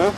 ಹಾಂ.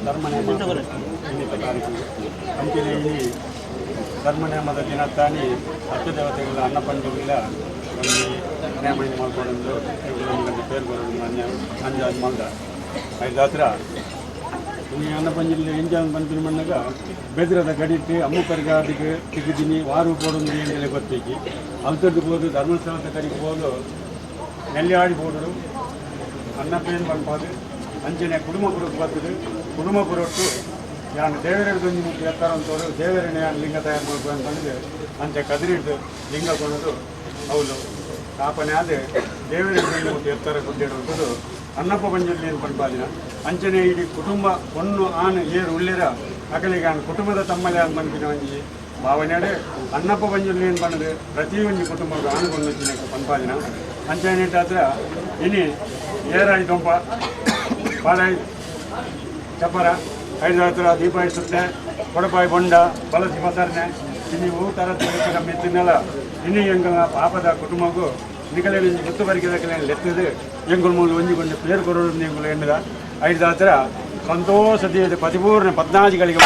ಧರ್ಮನೇಮ ಇನ್ನಿತ ತಾರೀಕು. ಅಂಚನೆ ಇನಿ ಧರ್ಮನೇಮದ ದಿನತ್ತಾನಿ ಅರ್ಚದೇವತೆಗಳ ಅನ್ನಪಂಜುಗಳ ಒಂದು ನೇಮ ಮಾಡ್ಕೊಂಡು ಒಂದು ಪೇರು ಬರೋದು ಅಂಜಾಜ್ ಮಲ್ದ ಐದಾತ್ರ. ಇನ್ನು ಅನ್ನಪಂಜಿಲ್ ಎಂಜಾನ್ ಬಂದಿನ ಮಣ್ಣಗ ಬೆದ್ರದ ಗಡಿಟ್ಟು ಅಮ್ಮುಕರ್ಗಾದಿಗೆ ತಿಗುದಿನಿ ವಾರು ಪೋಡೊಂದು ಎಂದಲೇ ಗೊತ್ತೈಕಿ. ಅಲ್ತದ್ದು ಹೋದು ಧರ್ಮಸ್ಥಳದ ಕಡೆಗೆ ಹೋದು ನೆಲ್ಯಾಡಿ ಬೋಡು ಅನ್ನಪ್ಪೇನು ಪನ್ಪಾದು. ಅಂಚನೆ ಕುಡುಮ ಪುರಕ್ಕೆ ಬರ್ತದೆ. ಕುಡುಮ ಪುರೊಟ್ಟು ಯಾನ್ ದೇವರೆಡ್ದೊಂಜಿ ಮುಟ್ಟು ಎತ್ತರ ಅಂತೋರು ದೇವರನೆ ಯಾನ್ ಲಿಂಗ ತಯಾರು ಮಲ್ಪು ಅಂತಂದು ಅಂಚೆ ಕದಿರಿಡ್ದು ಲಿಂಗ ಕೊಡೋದು. ಅವಳು ಸ್ಥಾಪನೆ ಆದ ದೇವರೆಡ್ದೊಂಜಿ ಮುಟ್ಟು ಎತ್ತರ ಗುಡ್ಡೆಡುವುದು ಅನ್ನಪ್ಪ ಪಂಜುರ್ಲಿ ಅಂತ ಪನ್ಪಾದಿನ. ಅಂಚನೆ ಇಡೀ ಕುಟುಂಬ ಪೊಣ್ಣು ಆನು ಏರು ಉಳ್ಳಿರ ಅಕಲಿಗೆ ಆನ್ ಕುಟುಂಬದ ತಮ್ಮಲೆ ಆನ್ ಪನ್ಪಿನ ಒಂಜಿ ಭಾವನೆಡೆ ಅನ್ನಪ್ಪ ಪಂಜುರ್ಲಿ ಅಂತ ಪಂಡದು ಪ್ರತಿ ಒಂಜಿ ಕುಟುಂಬದ ಆನು ಪೊಣ್ಣು ಪನ್ಪಾದಿನ. ಅಂಚನೆ ಹತ್ರ ಇನಿ ಏರಾಯಿ ದೊಂಪ ಪಾಲಾಯಿ ಚಪ್ಪರ ಐದು ಹತ್ರ ದೀಪಾಯಿ ಸುತ್ತೆ ಕೊಡಪಾಯಿ ಬೊಂಡ ಬಲಸಿ ಬಸರ್ನೆ ಇನ್ನು ಹೂ ಥರ ಮೆತ್ತಿನೆಲ್ಲ. ಇನಿ ಎಂಗಲ್ನ ಪಾಪದ ಕುಟುಂಬಗೂ ನಿಕಲೆ ಒಂಜಿ ಗುತ್ತು ಬರಿಕೆದಕಲೆ ಲೆತ್ತದು ಎಂಗುಲ್ ಮೂಲು ಒಂಜಿ ಕೊಂಚ ಪೇರು ಕೊರೋಡು ಎಂಗುಲು ಎಣ್ಣದ ಐದು ಹತ್ರ ಸಂತೋಷದ ಪರಿಪೂರ್ಣ ಪದ್ನಾಜಿಗಳಿಗೆ.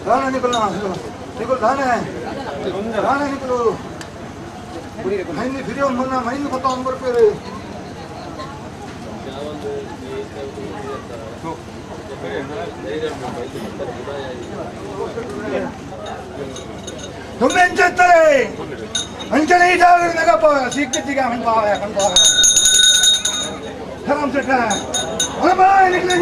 ದಾನ ನಿಕುಲ್ ದಾನೆ ದಾನೆ ನಿಕುಲು ಮೈಂದು ಫಿರಿ ಒಂದು ಮೈಂದು ಕೊತ್ತ ಒಂದು ಬರ್ಪೇರು ತುಂಬ ಎಂಚತ್ತಾರೆ ಅಂಚನೆ ಇದಾಗ ಸಿಕ್ಕಿದ್ದೀಗ ಹರಾಮ್ ಸೆಟ್ಟ ನಿಕ್ಲೆ.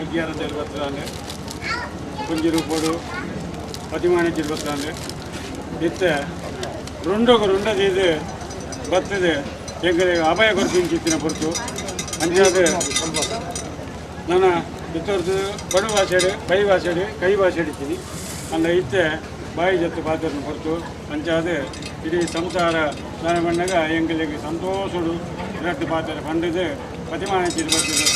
ಅಗ್ಯಾರ ಪುಂಜಿರುಪೋಡು ಪತಿಮಾನ ಇತ್ತೆ ರುಂಡೊಗು ರುಂಡದೀದು ಬರ್ತದೆ ಎಂಕಲೆ ಅಭಯ ಕೊರ್ಪಿಂಚಿತ್ತಿನ ಪೊರ್ತು ಅಂಚಾದ ನನ್ನ ಇತ್ತೊರ್ದು ಬಡು ಭಾಷೆಡು ಬೈ ಭಾಷೆಡು ಕೈ ಭಾಷೆ ಇಡ್ತೀನಿ ಅಂದ ಇತ್ತೆ ಬಾಯಿ ಜತ್ತು ಪಾತ್ರನ ಪೊರ್ತು ಅಂಚಾದ ಇಡೀ ಸಂಸಾರ ದಾನ ಬಂದಾಗ ಎಂಕಲೆಗ್ ಸಂತೋಷಡು ರಡ್ಡು ಪಾತ್ರ ಪಂಡದು ಪತಿಮಾನ ಬರ್ತದೆ.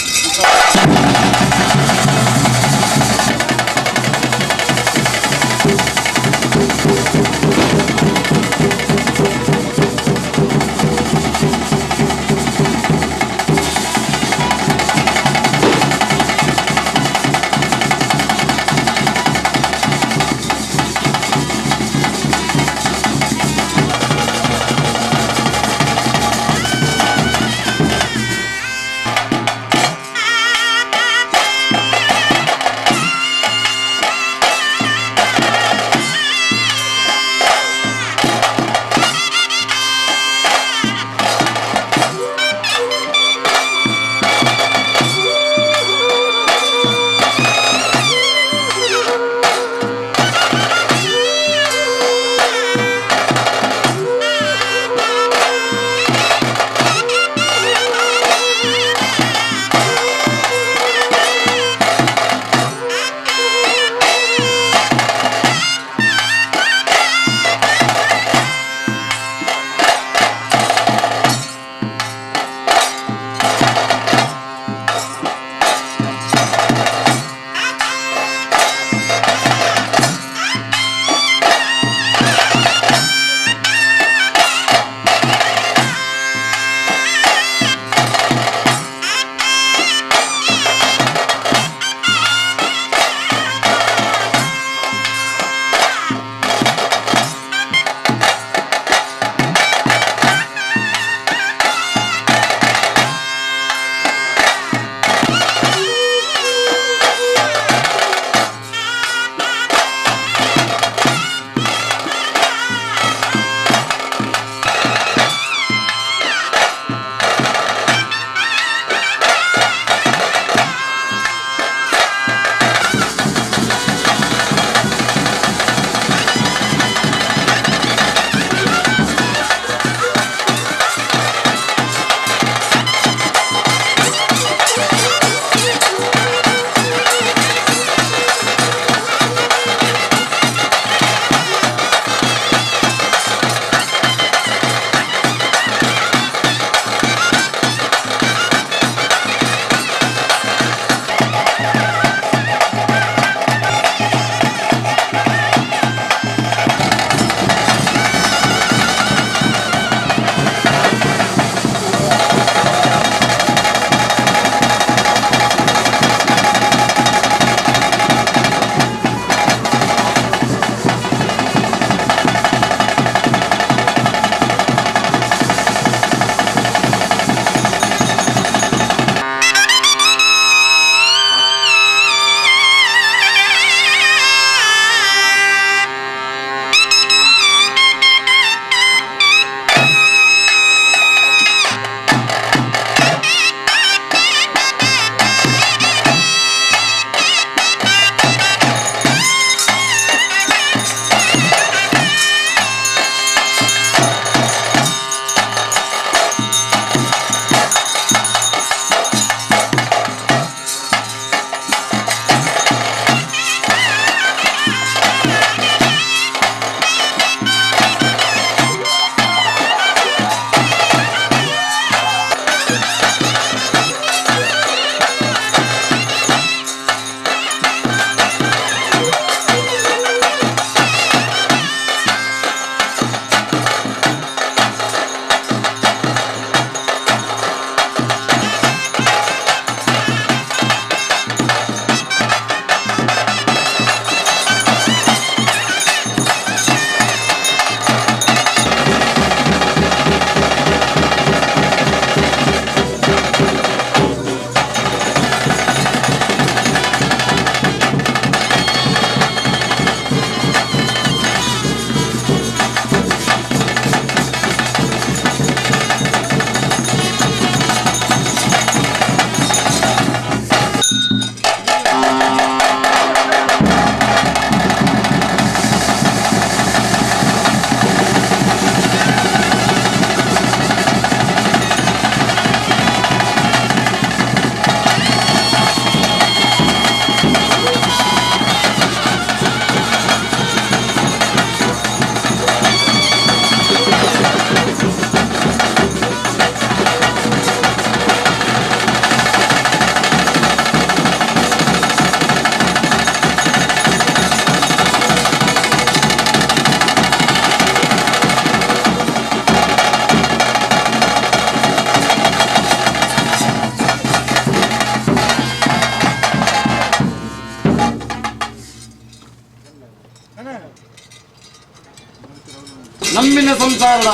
ನಮ್ಮಿನ ಸಂಸಾರ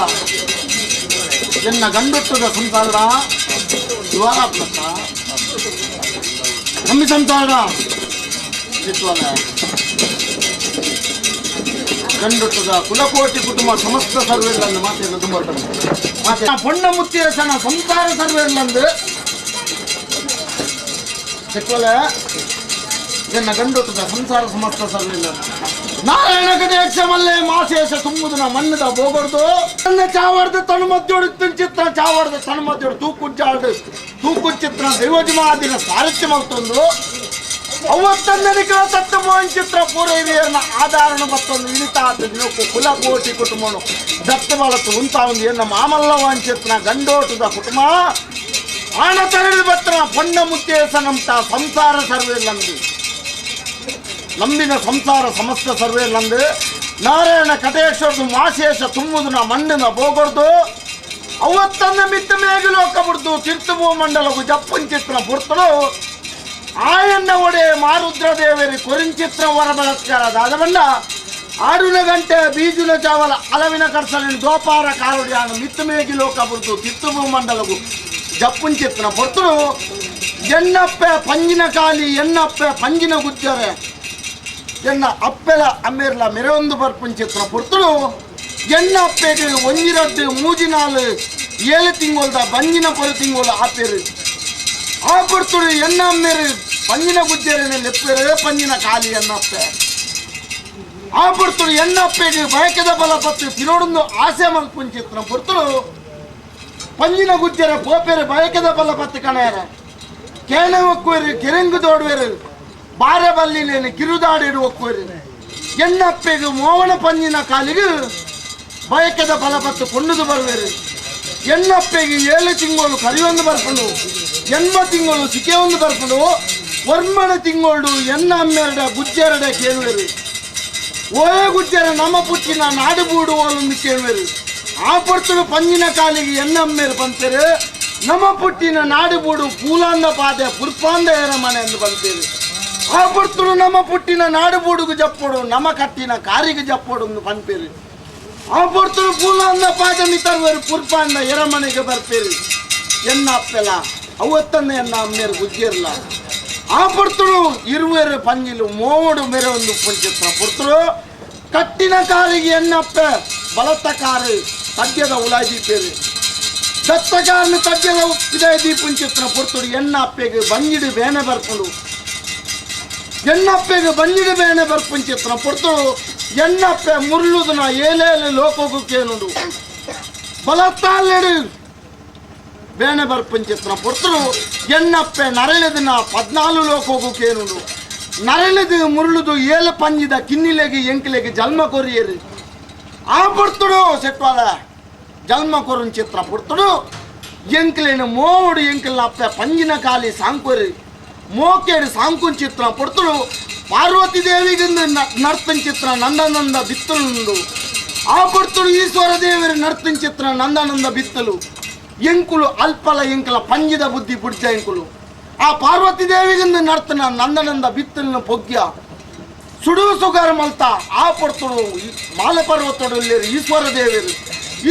ಎನ್ನ ಗಂಡೊಟ್ಟದ ಸಂಸಾರ ಇವಾಗ ನಮ್ಮಿ ಸಂಸಾರ ಗಂಡೊಟ್ಟದ ಕುಲಕೋಟಿ ಕುಟುಂಬ ಸಮಸ್ತ ಸರ್ವೇರ್ಲಂದು ಮಾತೆಯನ್ನು ತುಂಬ ಮಾತೆ ಪೊಣ್ಣ ಮುತ್ತಿರಸನ ಸಂಸಾರ ಸರ್ವೇರ್ಲಂದು ಚಿಕ್ಕವಲ ಎನ್ನ ಗಂಡೊಟ್ಟದ ಸಂಸಾರ ಸಮಸ್ತ ಸರ್ವೇರ್ಲ ನಾರಾಯಣ ಕಟಾಕ್ಷ ಮಲ್ಲೆ ಮಾಶೇಷ ತುಂಬುದನ ಮಣ್ಣದ ಬೋಗೊಡ್ದು ನನ್ನ ಚಾವಡ್ದು ತನು ಮಧ್ಯೋಡು ಚಿತ್ರ ಚಾವಡ್ದು ತನು ಮಧ್ಯೋಡು ತೂಕುಜ್ಜಾಡು ತೂಕು ಚಿತ್ರ ದೈವಜಮಾದಿನ ಸಾರಥ್ಯ ಮಲ್ತೊಂದು ಅವತ್ತಂದನಿಕ ತತ್ವ ಚಿತ್ರ ಪೂರೈರಿಯರ್ನ ಆಧಾರಣ ಮತ್ತೊಂದು ಇಳಿತಾತ ದಿನಕ್ಕೂ ಕುಲಕೋಟಿ ಕುಟುಂಬನು ದತ್ತ ಬಳತು ಉಂತ ಒಂದು ಎನ್ನ ಮಾಮಲ್ಲವಾಂಚಿತ್ರ ಗಂಡೋಟದ ಕುಟುಂಬ ಆಣ ತರಳಿ ಬತ್ರ ಪೊಣ್ಣ ಮುತ್ತೇಸನಂತ ಸಂಸಾರ ಸರ್ವೇಲಂದು ನಂಬಿನ ಸಂಸಾರ ಸಮಸ್ತ ಸರ್ವೇಲಂದು ನಾರಾಯಣ ಕಟೇಶ್ವರದು ಮಾಶೇಷ ತುಂಬುದನ ಮಣ್ಣಿನ ಬೋಗೊಡ್ದು ಅವತ್ತಂದ ಮಿತ್ತ ಮೇಗಿಲೋಕ ಬಿಡ್ದು ತೀರ್ಥಭೂ ಮಂಡಲಗು ಜಪ್ಪನ್ ಚಿತ್ರ ಬುರ್ತಡು ಆಯನ್ನ ಒಡೆ ಮಾರುದ್ರದೇವರಿ ಕೊರಿಂಚಿತ್ರ ವರ ಬಲತ್ಕಾರ ದಾದಬಂಡ ಆಡುನ ಗಂಟೆ ಬೀಜುನ ಚಾವಲ ಅಲವಿನ ಕರ್ಸಲಿನ ದೋಪಾರ ಕಾರುಡಿಯಾನು ಮಿತ್ತ ಮೇಗಿ ಲೋಕ ಬುರ್ದು ತಿತ್ತುಭೂ ಮಂಡಲಗು ಜಪ್ಪುನ್ ಚಿತ್ರ ಬರ್ತಡು ಎನ್ನಪ್ಪೆ ಪಂಜಿನ ಕಾಲಿ ಎನ್ನಪ್ಪೆ ಪಂಜಿನ ಗುಜ್ಜರೆ ಎನ್ನ ಅಪ್ಪೆಲ ಅಮ್ಮೇರ್ಲ ಮೆರವೊಂದು ಬರ್ಪುನ್ ಚಿತ್ರ ಪೊರ್ತುಡು ಎನ್ನ ಅಪ್ಪೆಗೆ ಒಂಜಿರಡ್ಡು ಮೂಜಿನಾಲು ಏಳು ತಿಂಗೊಳ್ದ ಬಂಜಿನ ಪೊರು ತಿಂಗೋಳು ಆಪೇರು ಆ ಪೊರ್ತುಡು ಎನ್ನ ಅಮ್ಮೇರು ಪಂಜಿನ ಗುಜ್ಜೆರೆ ಲೆಪ್ಪೇರು ಪಂಜಿನ ಕಾಲಿ ಎನ್ನಪ್ಪೆ ಆ ಪೊರ್ತುಡು ಎನ್ನ ಅಪ್ಪೆಗೆ ಬಯಕೆದ ಬಲ ಪತ್ತು ತಿರೋಡೊಂದು ಆಸೆ ಮಲ್ಪುನ್ ಚಿತ್ರ ಪೊರ್ತುಡು ಪಂಜಿನ ಗುಜ್ಜೆರೆ ಪೋಪೇರು ಬಯಕೆದ ಬಲ ಪತ್ತು ಕಣೇರ ಕೇಣ ಒಕ್ಕುವೆರು ಕೆರೆಂಗು ದೋಡುವೆರು ಬಾರೆ ಬಲ್ಲಿಲೇನು ಕಿರುದಾಡಿಡು ಒಕ್ಕುವೆರು ಎಣ್ಣಪ್ಪೆಗೆ ಮೋವನ ಪಂಜಿನ ಕಾಲಿಗೆ ಬಯಕೆದ ಬಲಪತ್ತು ಕೊಂಡುದು ಬರುವೆರು ಎಣ್ಣಪ್ಪೆಗೆ ಏಳು ತಿಂಗಳು ಕರಿಯೊಂದು ಬರ್ಕೊಂಡು ಎನ್ಮ ತಿಂಗಳು ಸಿಕೆ ಒಂದು ಬರ್ಕೊಂಡು ವರ್ಮಣ ತಿಂಗಳು ಎನ್ನ ಅಮ್ಮೆರಡ ಗುಜ್ಜೆರಡ ಕೇಳುವೆರು ಓಯೆ ಗುಜ್ಜೆರ ನಮ್ಮ ಪುಟ್ಟಿನ ನಾಡು ಬೂಡು ಒಂದು ಕೇಳುವೆರು ಆ ಪೊರ್ತುಡು ಪಂಜಿನ ಕಾಲಿಗೆ ಎನ್ನಮ್ಮೇರು ಬಂತೇರು ನಮ್ಮ ಪುಟ್ಟಿನ ನಾಡು ಬೂಡು ಪೂಲಾಂದ ಪಾದೆ ಪುರ್ಪಾಂದ ಏರ ಮನೆ ಎಂದು ಬಂತೇರು ಆ ಪೊರ್ತುಡು ನಮ್ಮ ಪುಟ್ಟಿನ ನಾಡು ಬೂಡುಗು ಜಪ್ಪೋಡು ನಮ್ಮ ಕಟ್ಟಿನ ಕಾರಿಗೆ ಜಪ್ಪೋಡು ಎಂದು ಪನ್ಪೇರು ಆ ಪೊರ್ತುಡು ಪೂಲಾಂದ ಪಾದ ಮಿತರ್ವರು ಪುರ್ಪಾಂದ ಎರಮನೆಗೆ ಬರ್ಪೇರು ಎನ್ನ ಅಪ್ಪೆಲ ಅವತ್ತನ್ನ ಎನ್ನ ಅಮ್ಮೇರು ಗುಜ್ಜಿರ್ಲ ಆ ಪೊರ್ತುಡು ಇರುವೆರು ಪಂಜಿಲು ಮೋವಡು ಮೇರೆ ಒಂದು ಪಂಚಿತ್ರ ಪೊರ್ತುಡು ಕಟ್ಟಿನ ಕಾರಿಗೆ ಎನ್ನಪ್ಪ ಬಲತ್ತ ಕಾರು ತಗ್ಗದ ಉಲಾಯಿ ದೀಪೇರು ದತ್ತಕಾರನ ತಗ್ಗದ ಉಪ್ಪಿದ ದೀಪಂಚಿತ್ರ ಪೊರ್ತುಡು ಎನ್ನ ಅಪ್ಪೆಗೆ ಬಂಜಿಡು ಬೇನೆ ಬರ್ಪುಂಡು ಎಣ್ಣಪ್ಪೆಗೆ ಬಂಜಿಡು ಬೇನೆ ಬರ್ಪುಂಚಿತ್ರ ಪೊರ್ತುಡು ಎಣ್ಣಪ್ಪೆ ಮುರುಳುದನ ಏಲೇಲು ಲೋಕಗೂ ಕೇನುಡು ಬಲತ್ತಾಲೆಡು ಬೇನೆ ಬರ್ಪುಂಚಿತ್ರ ಪೊರ್ತುಡು ಎಣ್ಣಪ್ಪೆ ನರಳಿದನ ಪದ್ನಾಲು ಲೋಕಗೂ ಕೇನುಡು ನರಳಿದು ಮುರುಳುದು ಏಳು ಪಂಜಿದ ಕಿನ್ನಿಲೆಗೆ ಎಂಕಿಲೆಗೆ ಜನ್ಮ ಕೊರಿಯರು ಆ ಪೊರ್ತುಡು ಸೆಟ್ವಾಲ ಜನ್ಮ ಕೊರುನ್ ಚಿತ್ರ ಪೊರ್ತುಡು ಎಂಕಿಲೇನು ಮೋವುಡು ಎಂಕಿಲ್ನ ಅಪ್ಪೆ ಪಂಜಿನ ಕಾಲಿ ಸಾಂಕೊರಿ ಮೋಕೇಡು ಸಾಂಕುನ್ ಚಿತ್ರ ಪೊರ್ತುಡು ಪಾರ್ವತಿ ದೇವಿಗೆ ನರ್ತನ್ ಚಿತ್ರ ನಂದನಂದ ಬಿತ್ತಲುಂಡು ಆ ಪೊರ್ತುಡು ಈಶ್ವರ ದೇವರ ನರ್ತನ್ ಚಿತ್ರ ನಂದನಂದ ಬಿತ್ತಲು ಎಂಕುಲು ಅಲ್ಪಲ ಎಂಕಲ ಪಂಜಿದ ಬುದ್ಧಿ ಬುಡ್ಜ ಎಂಕುಲು ಆ ಪಾರ್ವತಿ ದೇವಿಗಿಂದ ನರ್ತನ ನಂದನಂದ ಬಿತ್ತಲಿನ ಪೊಗ್ಯ ಸುಡು ಸುಗಾರ ಮಲ್ತ ಆ ಪೊರ್ತುಡು ಮಾಲಪರ್ವತಡು ಈಶ್ವರ ದೇವರು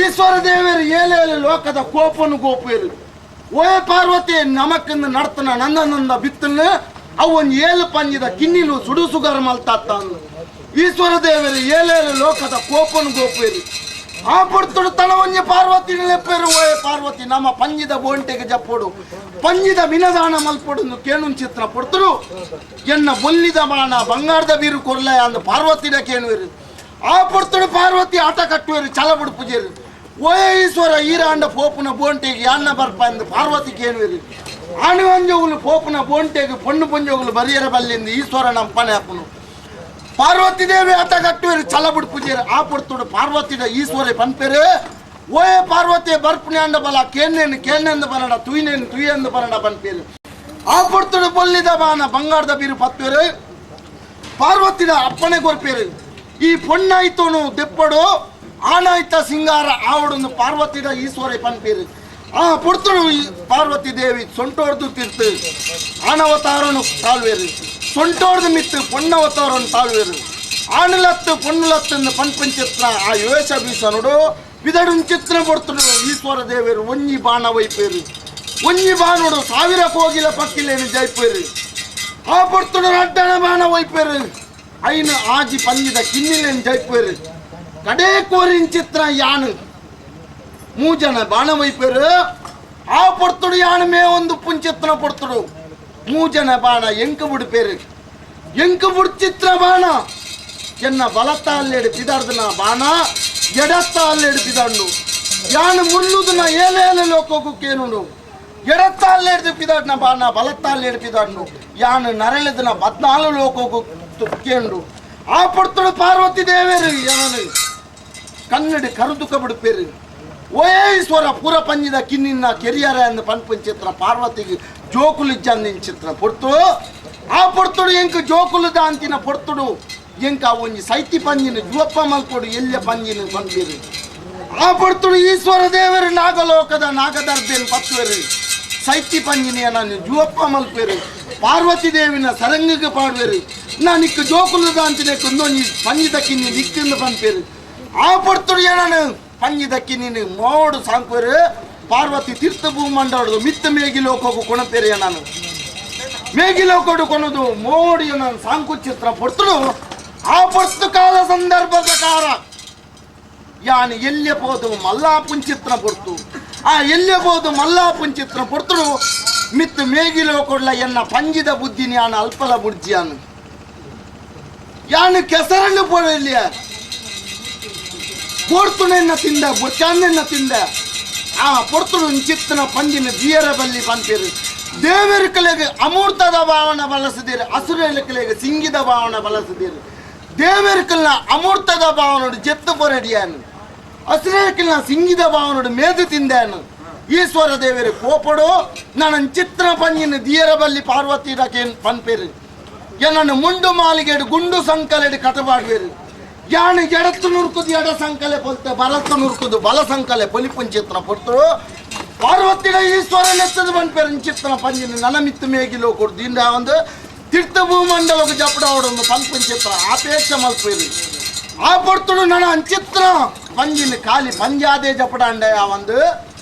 ಈಶ್ವರ ದೇವರು ಏಲೇಳು ಲೋಕದ ಕೋಪನು ಗೋಪೇರು ಓಯ್ ಪಾರ್ವತಿ ನಮಕ್ಕಿಂದ ನರ್ತನ ನಂದನಂದ ಬಿತ್ತನ್ನು ಅವನ್ ಏಳು ಪಂಜಿದ ಕಿನ್ನಿಲು ಸುಡು ಸುಗಾರ ಮಲ್ತಾತ್ತ ಈಶ್ವರ ದೇವರು ಏಲೇಳು ಲೋಕದ ಕೋಪನು ಗೋಪೇರು ಆ ಪೊರ್ತುಡು ತಳವಂಜಿ ಪಾರ್ವತಿ ಲೆಪ್ಪೇರು ಓಯ್ ಪಾರ್ವತಿ ನಮ್ಮ ಪಂಜಿದ ಬೋಂಟೆಗೆ ಜಪ್ಪೋಡು ಪಂಜಿದ ಮಿನದಾನ ಮಲ್ಪೊಡು ಕೇಣುನ್ ಚಿತ್ರ ಪೊರ್ತುಡು ಎನ್ನ ಬೊಲ್ಲಿದ ಬಾಣ ಬಂಗಾರದ ಬೀರು ಕೊರ್ಲಯ ಅಂದು ಪಾರ್ವತಿನ ಕೇಣುವೆರು ಆ ಪೊರ್ತುಡು ಪಾರ್ವತಿ ಆಟ ಕಟ್ಟುವೆರು ಛಲ ಬುಡುಪುಜೇರು ಓಯ್ ಈಶ್ವರ ಈರಾಂಡ ಪೋಪುನ ಬೋಂಟೆಗೆ ಯಾನ್ನ ಬರ್ಪ ಅಂದು ಪಾರ್ವತಿ ಕೇಣುವೆರು ಆಣು ಅಂಜೋಗುಲು ಪೋಪುನ ಬೋಂಟೆಗೆ ಪೊಣ್ಣು ಪೊಂಜೋಗುಲು ಬರಿಯರ ಬಲ್ಲಿಂದು ಈಶ್ವರ ನಮ್ಮ ಅಪ್ಪನು ಪಾರ್ವತಿ ದೇವಿ ಆಟ ಕಟ್ಟುವೆರು ಛಲ ಬುಡುಪುಜೇರು ಆ ಪೊರ್ತುಡು ಪಾರ್ವತಿದ ಈಶ್ವರ ಪನ್ಪೇರು ಓಯ್ ಪಾರ್ವತಿ ಬರ್ಪುನಿ ಅಂಡ ಬಲ ಕೇನೇನು ಕೇನೆಂದು ಬರಡ ತುಯ್ನೇನು ತುಯ್ಯಂದು ಬರಡ ಪನ್ಪೇರು ಆ ಪೊರ್ತುಡು ಬೊಲ್ಲಿದ ಬಾನ ಬಂಗಾರದ ಬೀರು ಪತ್ತುವೆರು ಪಾರ್ವತಿನ ಅಪ್ಪಣೆ ಕೊರ್ಪೇರು ಈ ಪೊಣ್ಣಾಯ್ತೋನು ದೆಪ್ಪಡು ಆನಾಯ್ತ ಸಿಂಗಾರ ಆವಡೊಂದು ಪಾರ್ವತಿದ ಈಶ್ವರ ಪನ್ಪೇರು ಆ ಪೊರ್ತುಡು ಈ ಪಾರ್ವತಿ ದೇವಿ ಸೊಂಟೋರ್ದು ತೀರ್ತು ಆನವತಾರನು ತಾಳ್ವೇರು ಸೊಂಟೋರ್ದು ಮಿತ್ತು ಪೊಣ್ಣವತಾರನು ತಾಳ್ವೇರು. ಆಣುಲತ್ತು ಪೊಣ್ಣುಲತ್ತು ಪನ್ಪಂಚಿತ್ರ ಆ ವೇಷ ಬೀಸನುಡು ವಿದಡು ಚಿತ್ರ ಪೊರ್ತುಡು ಈಶ್ವರ ದೇವರು ಒಂಜಿ ಬಾಣ ವೈಪೇರು ಒಂಜಿ ಬಾಣುಡು ಸಾವಿರ ಕೋಗಿಲ ಪಕ್ಕಿಲೇನು ಜೈಪೇರು ಆ ಪೊರ್ತುಡು ರಡ್ಡಣ ಬಾಣ ವೈಪೇರು ಐನು ಆಜಿ ಪಂಜಿದ ಕಿನ್ನಿಲೇನು ಜೈಪೇರು ಕಡೇ ಕೋರಿನ ಚಿತ್ರ ಯಾನು ಮೂಜನ ಬಾಣ ವೈಪೇರು ಆ ಪೊರ್ತುಡು ಯಾನು ಮೇ ಒಂದು ಪುಂಚಿತ್ರ ಪೊರ್ತುಡು ಮೂಜನ ಬಾಣ ಎಂಕು ಬಿಡುಪೇರು ಎಂಕು ಬುಡ್ಚಿತ್ರ ಬಾಣ ಎನ್ನ ಬಲತ್ತ ಅಲ್ಲೇಡು ಪಿದಾರ್ದನ ಬಾಣ ಎಡತ್ತ ಅಲ್ಲೇಡು ಪಿದಾಂಡು ಯಾನು ಮುಳ್ಳುದನ ಏಲೇಲೆ ಲೋಕೋಕೇನುಂಡು ಎಡತ್ತ ಅಲ್ಲೇಡ್ದು ಪಿದಾಡ್ನ ಬಾಣ ಬಲತ್ತ ಅಲ್ಲೇಡು ಪಿದಾಂಡು ಯಾನು ನರಳೆದನ ಬದ್ನಾಲು ಲೋಕೋಕು ಕೇಂಡು ಆ ಪೊರ್ತುಡು ಪಾರ್ವತಿ ದೇವೇರು ಯಾನು ಕನ್ನಡಿ ಕರುದುಕ ಬಿಡುಪೇರು ಓಯೇಶ್ವರ ಪೂರ ಪಂಜಿದ ಕಿನ್ನಿನ ಕೆರಿಯರ ಅಂದ್ ಪನ್ಪುನ್ ಚಿತ್ರ ಪಾರ್ವತಿಗೆ ಜೋಕುಲು ಇಜ್ಜಂದಿನ ಚಿತ್ರ ಪೊರ್ತು ಆ ಪೊರ್ತುಡು ಎಂಕ್ ಜೋಕುಲು ದಾಂತಿನ ಪೊರ್ತುಡು ಎಂಕ ಒಂಜಿ ಸೈತಿ ಪಂಜಿನ ಜುವಪ್ಪ ಮಲ್ಕೊಡು ಎಲ್ಯ ಪಂಜಿನ ಪನ್ಪೇರು ಆ ಪೊರ್ತುಡು ಈಶ್ವರ ದೇವರು ನಾಗಲೋಕದ ನಾಗದರ್ಭೆನ್ ಪತ್ತುವೆರು ಸೈತಿ ಪಂಜಿನ ನಾನು ಜುವಪ್ಪ ಮಲ್ಪೇರು ಪಾರ್ವತಿ ದೇವಿನ ಸರಂಗಿಗೆ ಪಾಡುವೆರು ನಾನಿಕ್ಕು ಜೋಕುಲು ದಾಂತಿನ ಕುಂದೊಂಜಿ ಪಂಜಿದ ಕಿನ್ನಿ ನಿಕ್ಕಿಂದು ಪನ್ಪೇರು ಆ ಪೊರ್ತುಡು ಏನನು ಪಂಜಿದಕ್ಕಿ ನೀನು ಮೋಡು ಸಾಂಕುವೆರು ಪಾರ್ವತಿ ತೀರ್ಥ ಭೂಮಂಡಲದು ಮಿತ್ತ ಮೇಗಿ ಲೋಕಗು ಕೊಣಪೇರಿಯ ನಾನು ಮೇಗಿ ಲೋಕಡು ಕೊನದು ಮೋಡಿ ನಾನು ಸಾಂಕು ಚಿತ್ರ ಪೊರ್ತುಡು ಆ ಪೊರ್ತು ಕಾಲ ಸಂದರ್ಭ ಪ್ರಕಾರ ಯಾನು ಎಲ್ಲೆ ಪೋದು ಮಲ್ಲಾಪುಂಚಿತ್ರ ಪೊರ್ತು ಆ ಎಲ್ಲೆ ಪೋದು ಮಲ್ಲಾಪುಂಚಿತ್ರ ಪೊರ್ತುಡು ಮಿತ್ತು ಮೇಗಿ ಲೋಕೊಡ್ಲ ಎನ್ನ ಪಂಜಿದ ಬುದ್ಧಿ ಯಾನು ಅಲ್ಪಲ ಬುಡ್ಜಿಯಾನು ಯಾನು ಕೆಸರನ್ನು ಪೋಡಲಿಯ ಪೊರ್ತುನೆನ್ನ ತಿಂದ ಬುರ್ಚಾನ್ನೆನ್ನ ತಿಂದ ಆ ಪೊರ್ತುಡು ಚಿತ್ತನ ಪಂಜಿನ ದಿಯರ ಬಲ್ಲಿ ಪಂಪೇರು ದೇವರುಕಲೆಗೆ ಅಮೂರ್ತದ ಭಾವನ ಬಳಸದಿರು ಅಸುರಕಲೆಗೆ ಸಿಂಗಿದ ಭಾವನ ಬಳಸದಿರು ದೇವರುಕಲ್ನ ಅಮೂರ್ತದ ಭಾವನೋಡು ಜೆತ್ತು ಪೊರಡಿಯಾನು ಅಸುರಕಲ್ನ ಸಿಂಗಿದ ಭಾವನೋಡು ಮೇದು ತಿಂದಾನು ಈಶ್ವರ ದೇವರು ಕೋಪಡು ನನ್ನ ಚಿತ್ರ ಪಂಜಿನ ದಿಯರ ಬಲ್ಲಿ ಪಾರ್ವತಿ ಪನ್ಪೇರು ಏನನ್ನು ಮುಂಡು ಮಾಲಿಗೆಡು ಗುಂಡು ಸಂಕಲೆಡು ಕಟಬಾಡುವೇರು ಯಾನು ಎಡತ್ತು ನುರ್ಕುದು ಎಡ ಸಂಕಲೆ ಪೊಲ್ತೆ ಬಲತ್ತು ನುರ್ಕುದು ಬಲ ಸಂಕಲೆ ಪೊಲಿಪುಂಚಿತ್ರ ಪೊರ್ತರು ಪಾರ್ವತಿಡ ಈಶ್ವರ ನೆತ್ತದ ಪನ್ಪೇರು ಚಿತ್ರನ ಪಂಜಿನ ನನಮಿತ್ತು ಮೇಗಿಲೋ ಕೊಡ್ದು ಇಂದ ಒಂದು ತೀರ್ಥ ಭೂಮಂಡಲకు ಜಪಡಾವಡೊಂದು ಪನ್ಪುಂಚಿತ್ರ ಆಪೇಕ್ಷ ಮಲ್ಪೇರು ಆ ಪೊರ್ತುಡು ನನ ಅಂಚಿತ್ರ ಪಂಜಿನ ಖಾಲಿ ಪಂಜಾದೇ ಜಪಡಾಂಡ ಆ ಒಂದು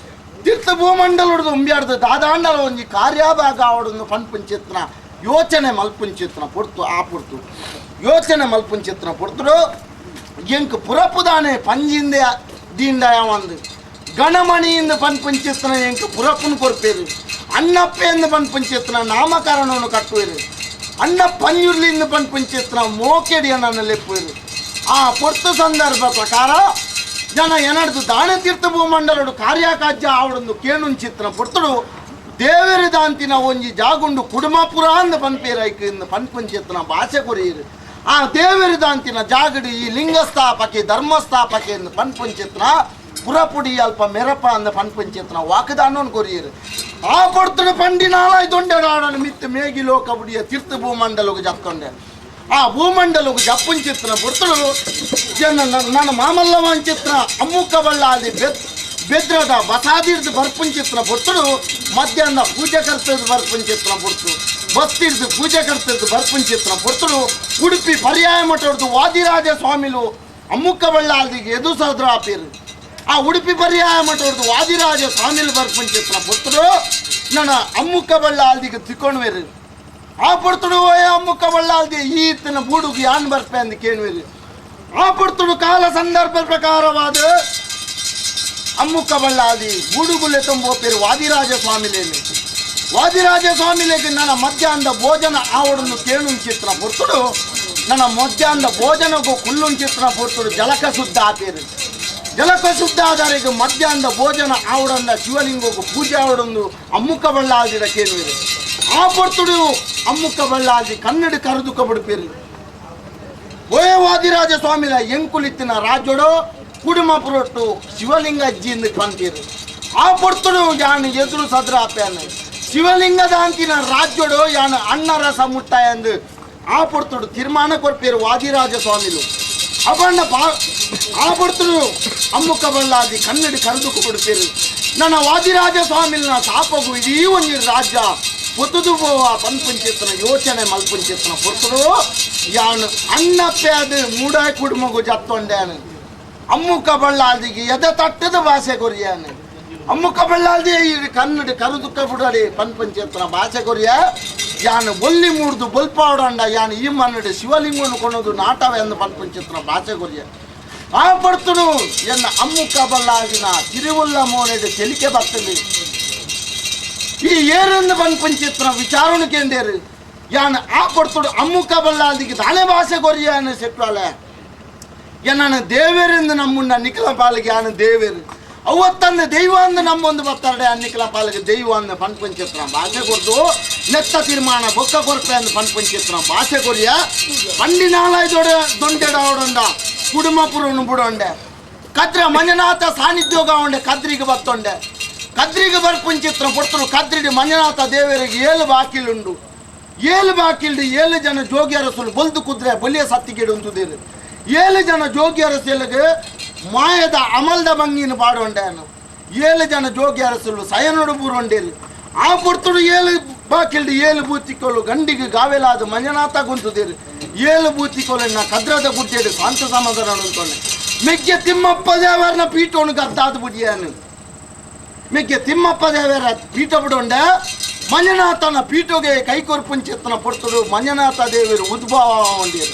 ತೀರ್ಥ ಭೂಮಂಡಲೊಡ್ದು ಉಂಬ್ಯಾಡ್ದು ದಾದಾಂಡಲ ಒಂಜಿ ಕಾರ್ಯಭಾಗ ಆವಡೊಂದು ಪನ್ಪುಂಚಿತ್ರ ಯೋಚನೆ ಮಲ್ಪುಂಚಿತ್ರ ಪೊರ್ತು ಆ ಪೊರ್ತು ಯೋಚನೆ ಮಲ್ಪುಂಚಿತ್ರ ಪೊರ್ತುಡು ಎಂಕ್ ಪುರಪುದಾನೆ ಪಂಜಿಂದೆ ದೀಂಡಾಯ ಒಂದು ಗಣಮಣಿಯಿಂದ ಪನ್ಪುಂಚಿತ್ರ ಎಂಕ್ ಪುರಪುನ್ ಕೊರ್ಪೇರು ಅಣ್ಣಪ್ಪೆಂದು ಪನ್ಪುಂಚಿತ್ರ ನಾಮಕರಣವನ್ನು ಕಟ್ಟುವೇರು ಅಣ್ಣ ಪಂಜುರ್ಲಿಂದ ಪನ್ಪುಂಚಿತ್ರ ಮೋಕೆಡಿಯ ನನ್ನ ಲೆಪ್ಪುವೇರು ಆ ಪೊರ್ತು ಸಂದರ್ಭ ಪ್ರಕಾರ ಜನ ಎನಡ್ದು ದಾನ ತೀರ್ಥ ಭೂಮಂಡಲಡು ಕಾರ್ಯಕಾಜ್ಯ ಆವಡೊಂದು ಕೇಣುಂಚಿತ್ರ ಪೊರ್ತುಡು ದೇವರ ದಾಂತಿನ ಒಂಜಿ ಜಾಗುಂಡು ಕುಡುಮಪುರ ಅಂದ ಪನ್ಪೇರ ಐಕ್ ಪನ್ಪುಂಚಿತ್ರ ಭಾಷೆ ಕೊರಿಯರು ಆ ದೇವರ ದಾಂತಿನ ಜಾಗಡಿ ಈ ಲಿಂಗ ಸ್ಥಾಪಕೆ ಧರ್ಮಸ್ಥಾಪಕೆ ಎಂದು ಪನ್ಪುಂಚಿತ್ರ ಪುರಪುಡಿ ಅಲ್ಪ ಮೆರಪ ಅಂದ ಪನ್ಪುಂಚಿತ್ರ ವಾಕದಾನೋನ್ ಕೊರಿಯರು ಆ ಪೊರ್ತುಡು ಪಂಡಿನಾಲ ದೊಂಡೆಡಾಡನು ಮಿತ್ತು ಮೇಗಿ ಲೋಕ ಬುಡಿಯ ತೀರ್ಥ ಭೂಮಂಡಲಗು ಜಕ್ಕೊಂಡೆ ಆ ಭೂಮಂಡಲಗು ಜಪ್ಪುಂಚಿತ್ರ ಪೊರ್ತುಡು ಜನ ನನ್ನ ಮಾಮಲ್ಲವಂಚಿತ್ರ ಅಮ್ಮುಕ ಬಳ್ಳಾದಿ ಬೆದ್ರದ ಬಸಾದಿರ್ದು ಬರ್ಪುಂಚಿತ್ರ ಪೊರ್ತುಡು ಮಧ್ಯಾಹ್ನ ಪೂಜೆ ಕರ್ತದ ಬರ್ಪುಂಚಿತ್ರ ಪೊರ್ತು ಬಸ್ತಿರ್ದು ಪೂಜೆ ಕರ್ತದ ಬರ್ಪುಂಚಿತ್ರ ಪೊರ್ತುಡು ಉಡುಪಿ ಪರ್ಯಾಯ ಮಠದ್ದು ವಾದಿರಾಜ ಸ್ವಾಮಿಲು ಅಮ್ಮುಕ ಬಳ್ಳಾದಿಗೆ ಎದು ಸದ್ರ ಆಪೇರು ಆ ಉಡುಪಿ ಪರ್ಯಾಯ ಮಠದ್ದು ವಾದಿರಾಜ ಸ್ವಾಮಿಲು ಬರ್ಪುಂಚಿತ್ರ ಪೊರ್ತುಡು ನನ್ನ ಅಮ್ಮುಕ ಬಳ್ಳಾಲ್ದಿಗೆ ತಿಕ್ಕೊಂಡ್ವೇರು ಆ ಪೊರ್ತುಡು ಓಯ್ ಅಮ್ಮುಕ ಬಳ್ಳಾಲ್ದಿ ಈತನ ಬೂಡುಗೆ ಯಾನ್ ಬರ್ಪೆ ಅಂದ್ ಕೇಳುವೇರು ಆ ಪೊರ್ತುಡು ಕಾಲ ಸಂದರ್ಭ ಪ್ರಕಾರವಾದ ಅಮ್ಮುಕ ಬಳ್ಳಾದಿ ಬೂಡುಗುಲೆ ತುಂಬೋಪೇರು ವಾದಿರಾಜ ಸ್ವಾಮಿಲೇನು ವಾದಿರಾಜ ಸ್ವಾಮಿಲೇಗೆ ನನ್ನ ಮಧ್ಯಾಹ್ನದ ಭೋಜನ ಆವಡನ್ನು ಕೇಳುಂಚಿತ್ರ ಪೊರ್ತುಡು ನನ್ನ ಮಧ್ಯಾಹ್ನದ ಭೋಜನಗೂ ಕುಲ್ಲುಂಚಿತ್ರ ಪೊರ್ತುಡು ಜಲಕ ಶುದ್ಧ ಆಪೇರು ಜಲಕ ಶುದ್ಧ ಆದಾರಿಗೆ ಮಧ್ಯಾಹ್ನದ ಭೋಜನ ಆವಡಂದ ಶಿವಲಿಂಗಗೂ ಪೂಜೆ ಆವಡೊಂದು ಅಮ್ಮುಕ ಬಳ್ಳಾದಿಡ ಕೇಳುವಿರು ಆ ಪೊರ್ತುಡು ಅಮ್ಮುಕ ಬಳ್ಳಾದಿ ಕನ್ನಡ ಕರೆದುಕ ಬಿಡುಪೇರು ಓಯ್ ವಾದಿರಾಜ ಸ್ವಾಮಿಲ ಎಂಕುಲಿತ್ತಿನ ರಾಜೋಡು ಕುಡುಮ ಪುರೊಟ್ಟು ಶಿವಲಿಂಗ ಅಜ್ಜಿಯಿಂದ ಪಂತೀರು ಆ ಪೊರ್ತುಡು ಯಾನು ಎದುರು ಸದ್ರ ಆಪ್ಯಾನು ಶಿವಲಿಂಗದ ಅಂತಿನ ರಾಜ್ಯೋಡು ಯಾನು ಅಣ್ಣರಸ ಮುಟ್ಟಾಯಂದು ಆ ಪೊರ್ತುಡು ತೀರ್ಮಾನ ಕೊರ್ಪೇರು ವಾದಿರಾಜ ಸ್ವಾಮಿಲು ಅವಣ್ಣ ಬಾ ಆ ಪೊರ್ತುಡು ಅಮ್ಮುಕ ಬಳ್ಳಾದಿ ಕನ್ನಡಿ ಕರೆದುಕು ಕೊಡುಪೇರು ನನ್ನ ವಾದಿರಾಜ ಸ್ವಾಮಿಲಿನ ಶಾಪಗು ಇಡೀ ಒಂದು ರಾಜ್ಯ ಪೊತುದು ಪೋವ ಪನ್ಪುಂಚಿತ್ತನ ಯೋಚನೆ ಮಲ್ಪುಂಚಿತ್ತನ ಪೊರ್ತುಡು ಯಾನು ಅಣ್ಣಪ್ಪೆ ಮೂಡಾಯ್ ಕುಡುಮಗು ಜತ್ತೊಂಡ್ಯಾನು ಅಮ್ಮುಕ ಬಳ್ಳಾಲ್ದಿಗೆ ಎದೆ ತಟ್ಟದ ಭಾಷೆ ಕೊರಿಯಾನು ಅಮ್ಮುಕ ಬಳ್ಳಾಲ್ದಿ ಕನ್ನಡ ಕರುದುಕ್ಕ ಬಿಡಾಡಿ ಪನ್ಪಂಚಿತ್ತನ ಭಾಷೆ ಕೊರಿಯ ಯಾನು ಬೊಲ್ಲಿ ಮೂಡ್ದು ಬೊಲ್ಪಾವಡಂಡ ಯಾನು ಈ ಮನ್ನಡು ಶಿವಲಿಂಗನು ಕೊನೋದು ನಾಟವ ಎಂದು ಪನ್ಪಂಚಿತ್ತನ ಭಾಷೆ ಕೊರಿಯ ಆ ಪಡ್ತುಡು ಎನ್ನ ಅಮ್ಮುಕ ಬಳ್ಳಾಲ್ದಿನ ತಿರುವುಲ್ಲ ಮೋನೆಡು ತೆಲಿಕೆ ಬರ್ತದೆ ಈ ಏರನ್ನು ಪನ್ಪಂಚಿತ್ರ ವಿಚಾರಣೆ ಕೇಂದೇರು ಯಾನು ಆ ಪಡ್ತುಡು ಅಮ್ಮುಕ ಬಳ್ಳಾಲ್ದಿಗೆ ದಾನೆ ಭಾಷೆ ಕೊರಿಯಾನು ಸೆಟ್ವಾಲೆ ಎನ್ನ ದೇವೇರಿಂದ ನಮ್ಮನ್ನ ನಿಖಲ ಪಾಲಿಗೆ ಯಾನು ದೇವೇರು ಅವತ್ತಂದು ದೈವ ಅಂದು ನಮ್ಮೊಂದು ಬತ್ತಾರಡೆ ಆ ನಿಖಲ ಪಾಲಿಗೆ ದೈವ ಅಂದ ಪನ್ಪಂಚಿತ್ರ ಭಾಷೆ ಕೊರ್ದು ನೆತ್ತ ತೀರ್ಮಾನ ಬೊಕ್ಕ ಕೊರ್ಪೆ ಅಂದು ಪನ್ಪಂಚಿತ್ರ ಭಾಷೆ ಕೊರಿಯ ಪಂಡಿನಾಲ ದೊಂಡೆಡ ಅವಡೊಂಡ ಕುಡುಮಪುರನು ಬುಡೊಂಡೆ ಕದ್ರ ಮಂಜುನಾಥ ಸಾನ್ನಿಧ್ಯೋಗ ಉಂಡೆ ಕದ್ರಿಗೆ ಬತ್ತೊಂಡೆ ಕದ್ರಿಗೆ ಬರ್ಪುಂಚಿತ್ರ ಪೊರ್ತರು ಕದ್ರಿಡಿ ಮಂಜುನಾಥ ದೇವರಿಗೆ ಏಳು ಬಾಕಿಲುಂಡು ಏಳು ಬಾಕಿಲ್ಡು ಏಳು ಜನ ಜೋಗಿ ಅರಸುಲು ಬೊಲ್ದು ಕುದ್ರೆ ಬೊಲಿಯ ಸತ್ತಿಗೇಡು ಉಂತುದೇರು ಏಳು ಜನ ಜೋಗಿ ಅರಸಲಿಗೆ ಮಾಯದ ಅಮಲ್ದ ಬಂಗಿನ ಪಾಡೊಂಡೇನು ಏಳು ಜನ ಜೋಗಿ ಅರಸಲು ಸಯನೊಡು ಬೂರೊಂಡೇರು ಆ ಪೊರ್ತುಡು ಏಳು ಬಾಕಿಲ್ಡು ಏಳು ಬೂತಿಕೋಲು ಗಂಡಿಗೆ ಗಾವೆಲಾದ ಮಂಜುನಾಥ ಗುಂತುದೇರು ಏಳು ಬೂತಿಕೋಲನ್ನ ಕದ್ರದ ಗುಡ್ಡೇಡು ಶಾಂತ ಸಮಾಧಾನ ಉಂಟೊಂಡೆ ಮೆಗ್ಗೆ ತಿಮ್ಮಪ್ಪ ದೇವರನ ಪೀಠವನ್ನು ಗದ್ದಾದ ಬುಡಿಯಾನು ಮೆಗ್ಗೆ ತಿಮ್ಮಪ್ಪ ದೇವರ ಪೀಠ ಬಿಡೊಂಡೆ ಮಂಜುನಾಥನ ಪೀಠಗೆ ಕೈಕೊರ್ಪುಂಚಿತ್ತನ ಪೊರ್ತುಡು ಮಂಜುನಾಥ ದೇವರು ಉದ್ಭವ ಉಂಡೇರು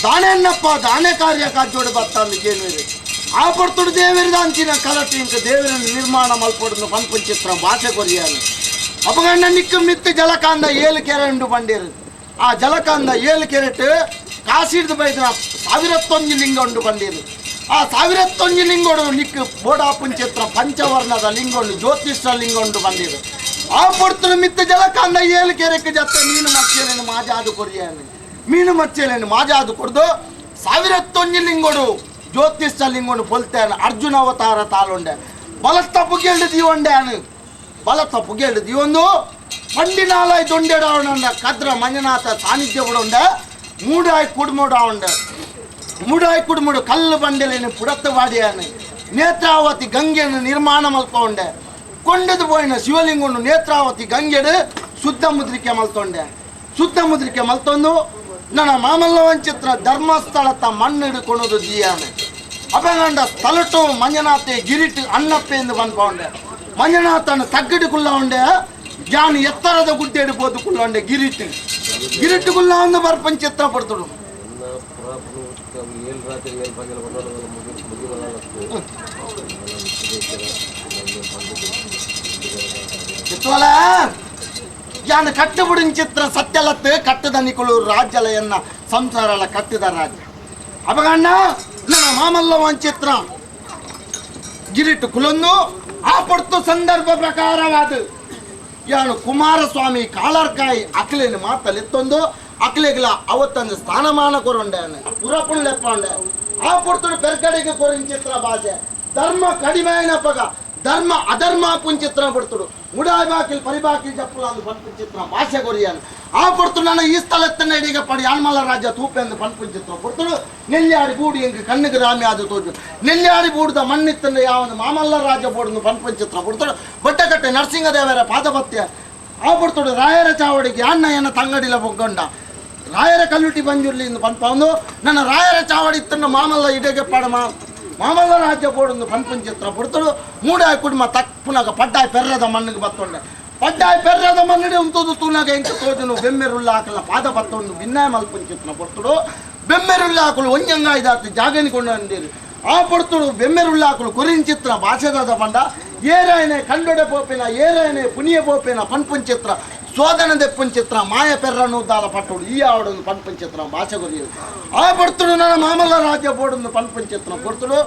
ದಾನೆನ್ನಪ್ಪ ದಾನೆ ಕಾರ್ಯ ಕಾಜೋಡು ಬತ್ತಂದು ಕೇಳುವರು ಆ ಪೊರ್ತುಡು ದೇವರು ದಾಂಚಿನ ಕಲಟಿ ಇಂಕ ದೇವರನ್ನು ನಿರ್ಮಾಣ ಮಲ್ಪೊಡನ್ನು ಪನ್ಪುಂಚಿತ್ರ ಭಾಷೆ ಕೊರಿಯಾನು ಅಪಗಣ್ಣ ನಿಕ್ಕು ಮಿತ್ತು ಜಲಕಾಂದ ಏಳು ಕೆರೆ ಉಂಡು ಬಂಡೇರು ಆ ಜಲಕಾಂದ ಏಳು ಕೆರೆಟ್ ಕಾಸಿಡ್ದು ಬೈದನ ಸಾವಿರತ್ತೊಂಜಿ ಲಿಂಗ ಉಂಡು ಬಂಡೇರು ಆ ಸಾವಿರತ್ತೊಂಜಿ ಲಿಂಗೋಡು ನಿಕ್ಕು ಬೋಡಾಪುಂಚಿತ್ರ ಪಂಚವರ್ಣದ ಲಿಂಗೊಂಡು ಜ್ಯೋತಿಷ್ಯ ಲಿಂಗೊಂಡು ಬಂದಿರು ಆ ಪೊರ್ತುಡು ಮಿತ್ತು ಜಲಕಾಂದ ಏಳು ಕೆರೆಕ್ ಜತ್ತ ಮೀನು ಮಚ್ಚೇಲೇನು ಮಾಜಾದು ಕೊರಿಯಾನು ಮೀನು ಮಚ್ಚೇಲೇನು ಮಾಜಾದು ಕೊಡ್ದು ಸಾವಿರತ್ತೊಂಜಿ ಲಿಂಗೋಡು ಜ್ಯೋತಿಷ್ಯ ಲಿಂಗೋಡು ಪೊಲ್ತೇನು ಅರ್ಜುನ ಅವತಾರ ತಾಲೊಂಡೆ ಬಲತ್ತ ಪುಗೆಲ್ಡು ದೀವೊಂಡೆ ಅನು ಬಲತ್ತ ಪುಗೆಲ್ಡು ದೀವೊಂದು ಪಂಡಿನಾಲಾಯ್ ದೊಂಡೆಡವನಂಡ ಕದ್ರ ಮಂಜುನಾಥ ಸಾನ್ನಿಧ್ಯ ಬಿಡೊಂಡೆ ಮೂಡಾಯ್ ಕುಡ್ಮೋಡಾವಂಡೆ ಮೂಡಾಯ್ ಕುಡ್ಮುಡು ಕಲ್ಲು ಬಂಡೆಲೇನು ಪುಡತ್ತ ವಾಡಿಯಾನು ನೇತ್ರಾವತಿ ಗಂಗೆಯನ್ನು ನಿರ್ಮಾಣ ಮಲ್ಕೊಂಡೆ ಕೊಂಡದು ಪೋಯಿನ ಶಿವಲಿಂಗನ್ನು ನೇತ್ರಾವತಿ ಗಂಗೆಡು ಶುದ್ಧ ಮುದ್ರಿಕೆ ಮಲ್ತೊಂಡೆ ಶುದ್ಧ ಮುದ್ರಿಕೆ ಮಲ್ತೊಂದು ನನ್ನ ಮಾಮಲ್ಲವಂಚಿತ್ರ ಧರ್ಮಸ್ಥಳತ್ತ ಮಣ್ಣು ಹಿಡ್ಕೊಳೋದು ದೀಯಾನೆ ಅಪಗಂಡ ಸ್ಥಳಟು ಮಂಜುನಾಥೆ ಗಿರಿಟು ಅಣ್ಣಪ್ಪೆ ಎಂದು ಬಂದ್ಕೊಂಡೆ ಮಂಜುನಾಥನ ತಗ್ಗಡಿ ಕುಲ್ಲ ಉಂಡೆ ಜಾನು ಎತ್ತರದ ಗುಡ್ಡೆ ಇಡ್ಬೋದು ಕುಲ್ಲ ಉಂಡೆ ಗಿರಿಟು ಗಿರಿಟು ಕುಲ್ಲ ಒಂದು ಬರ್ಪಂಚಿತ್ರ ಪಡ್ತಡು ಚಿತ್ವಲ ಯಾನು ಕಟ್ಟುಬಿಡಿನ ಚಿತ್ರ ಸತ್ಯಲತ್ತು ಕಟ್ಟದ ನಿಕುಳು ರಾಜ್ಯಲಯನ್ನ ಸಂಸಾರಲ ಕಟ್ಟಿದ ರಾಜ್ಯ ಅಪಗಣ್ಣ ನನ್ನ ಮಾಮಲ್ಲವನ್ ಚಿತ್ರ ಗಿರಿಟು ಕುಲೊಂದು ಆ ಪಡ್ತು ಸಂದರ್ಭ ಪ್ರಕಾರವಾದ ಯಾನು ಕುಮಾರಸ್ವಾಮಿ ಕಾಳರ್ಕಾಯಿ ಅಕ್ಲೇನು ಮಾತಲ್ಲಿತ್ತೊಂದು ಅಕ್ಲೆಗ್ಲ ಅವತ್ತೊಂದು ಸ್ಥಾನಮಾನ ಕೊರೊಂಡೆ ಪುರಪುಣ್ ಲೆಪ್ಪೊಂಡೆ ಆ ಪೊರ್ತುಡು ಪೆರ್ಗಡೆಗೆ ಕೊರಿನ ಚಿತ್ರ ಭಾಷೆ ಧರ್ಮ ಕಡಿಮೆ ಪಗ ಧರ್ಮ ಅಧರ್ಮ ಪುಂಚಿತ್ರ ಪಡ್ತುಡು ಮುಡಾಯ್ ಬಾಕಿಲ್ ಪರಿಬಾಕಿಲ್ ಜಪ್ಪುಲ ಅಂದು ಪನ್ಪುಂಚಿತ್ರ ಭಾಷೆ ಕೊರಿಯಾನು ಆ ಪೊರ್ತು ನಾನು ಈ ಸ್ಥಳತ್ತನ್ನ ಇಡೀಗ ಪಡಿ ಯಾನ್ಮಲ ರಾಜ್ಯ ತೂಪೆ ಅಂದು ಪನ್ಪುಂಚಿತ್ರ ಪೊರ್ತುಡು ನೆಲ್ಯಾಡಿ ಬೂಡಿ ಎಂಕ್ ಕಣ್ಣಿಗೆ ರಾಮಿ ಆದ ತೋಜು ನೆಲ್ಯಾಡಿ ಬೂಡುದ ಮಣ್ಣಿತ್ತನ್ನ ಯಾವನು ಮಾಮಲ್ಲ ರಾಜ್ಯ ಬೋಡುದು ಪನ್ಪುಂಚಿತ್ರ ಪೊರ್ತುಡು ಬಟ್ಟಕಟ್ಟೆ ನರಸಿಂಹದೇವರ ಪಾದಪತ್ಯ ಆ ಪೊರ್ತುಡು ರಾಯರ ಚಾವಡಿಗೆ ಅಣ್ಣ ಎನ್ನ ತಂಗಡಿಲ ಬೊಗ್ಗೊಂಡ ರಾಯರ ಕಲ್ಲುಟಿ ಬಂಜುರ್ಲಿ ಇಂದು ಪನ್ಪವನು ನನ್ನ ರಾಯರ ಚಾವಡಿ ಇತ್ತನ್ನ ಮಾಮಲ್ಲ ಇಡೆಗೆ ಪಡ ಮಾಮಲ್ಲ ರಾಜ್ಯ ಬೋಡೊಂದು ಪನ್ಪುಂಚಿತ್ರ ಪೊರ್ತುಡು ಮೂಡಾಯ್ ಕುಡುಮ ತಪ್ಪುನಾಗ ಪಡ್ಡಾಯ್ ಪೆರ್ರದ ಮಣ್ಣಿಗೆ ಬತ್ತೊಂಡೆ ಪಡ್ಡಾಯ್ ಪೆರ್ರದ ಮಣ್ಣಿಡೆ ಉಂತೋದು ತೂನಾಗ ಎಂಕ ತೋಜುನು ಬೆಮ್ಮೆರುಳ್ಳ ಹಾಕಲ ಪಾದ ಬತ್ತೊಂದು ಭಿನ್ನಾಯ ಮಲ್ಪುಂಚಿತ್ರ ಪೊರ್ತುಡು ಬೆಮ್ಮೆರುಳ್ಳ ಹಾಕಲು ಒಂಜಂಗಾಯ್ದಾತು ಜಾಗನಿ ಕೊಂಡಂದಿರು ಆ ಪೊರ್ತುಡು ಬೆಮ್ಮೆರುಳ್ಳ ಹಾಕಲು ಕೊರಿಂಚಿತ್ರ ಭಾಷೆದಾದ ಪಂಡ ಏರಾಯನೆ ಕಂಡೊಡೆ ಪೋಪಿನ ಏರಾಯನೆ ಪುನಿಯ ಪೋಪಿನ ಪನ್ಪುಂಚಿತ್ರ ಶೋಧನ ದೆಪ್ಪುಂಚಿತ್ರ ಮಾಯ ಪೆರ್ರನು ದಾಲ ಪಟ್ಟುಡು ಈ ಆವಡೊಂದು ಪನ್ಪುಂಚಿತ್ರ ಭಾಷೆ ಕೊರಿಯು ಆ ಪೊರ್ತುಡು ನನ್ನ ಮಾಮಲ್ಲ ರಾಜ್ಯ ಬೋಡೊಂದು ಪನ್ಪುಂಚಿತ್ರ ಪೊರ್ತುಡು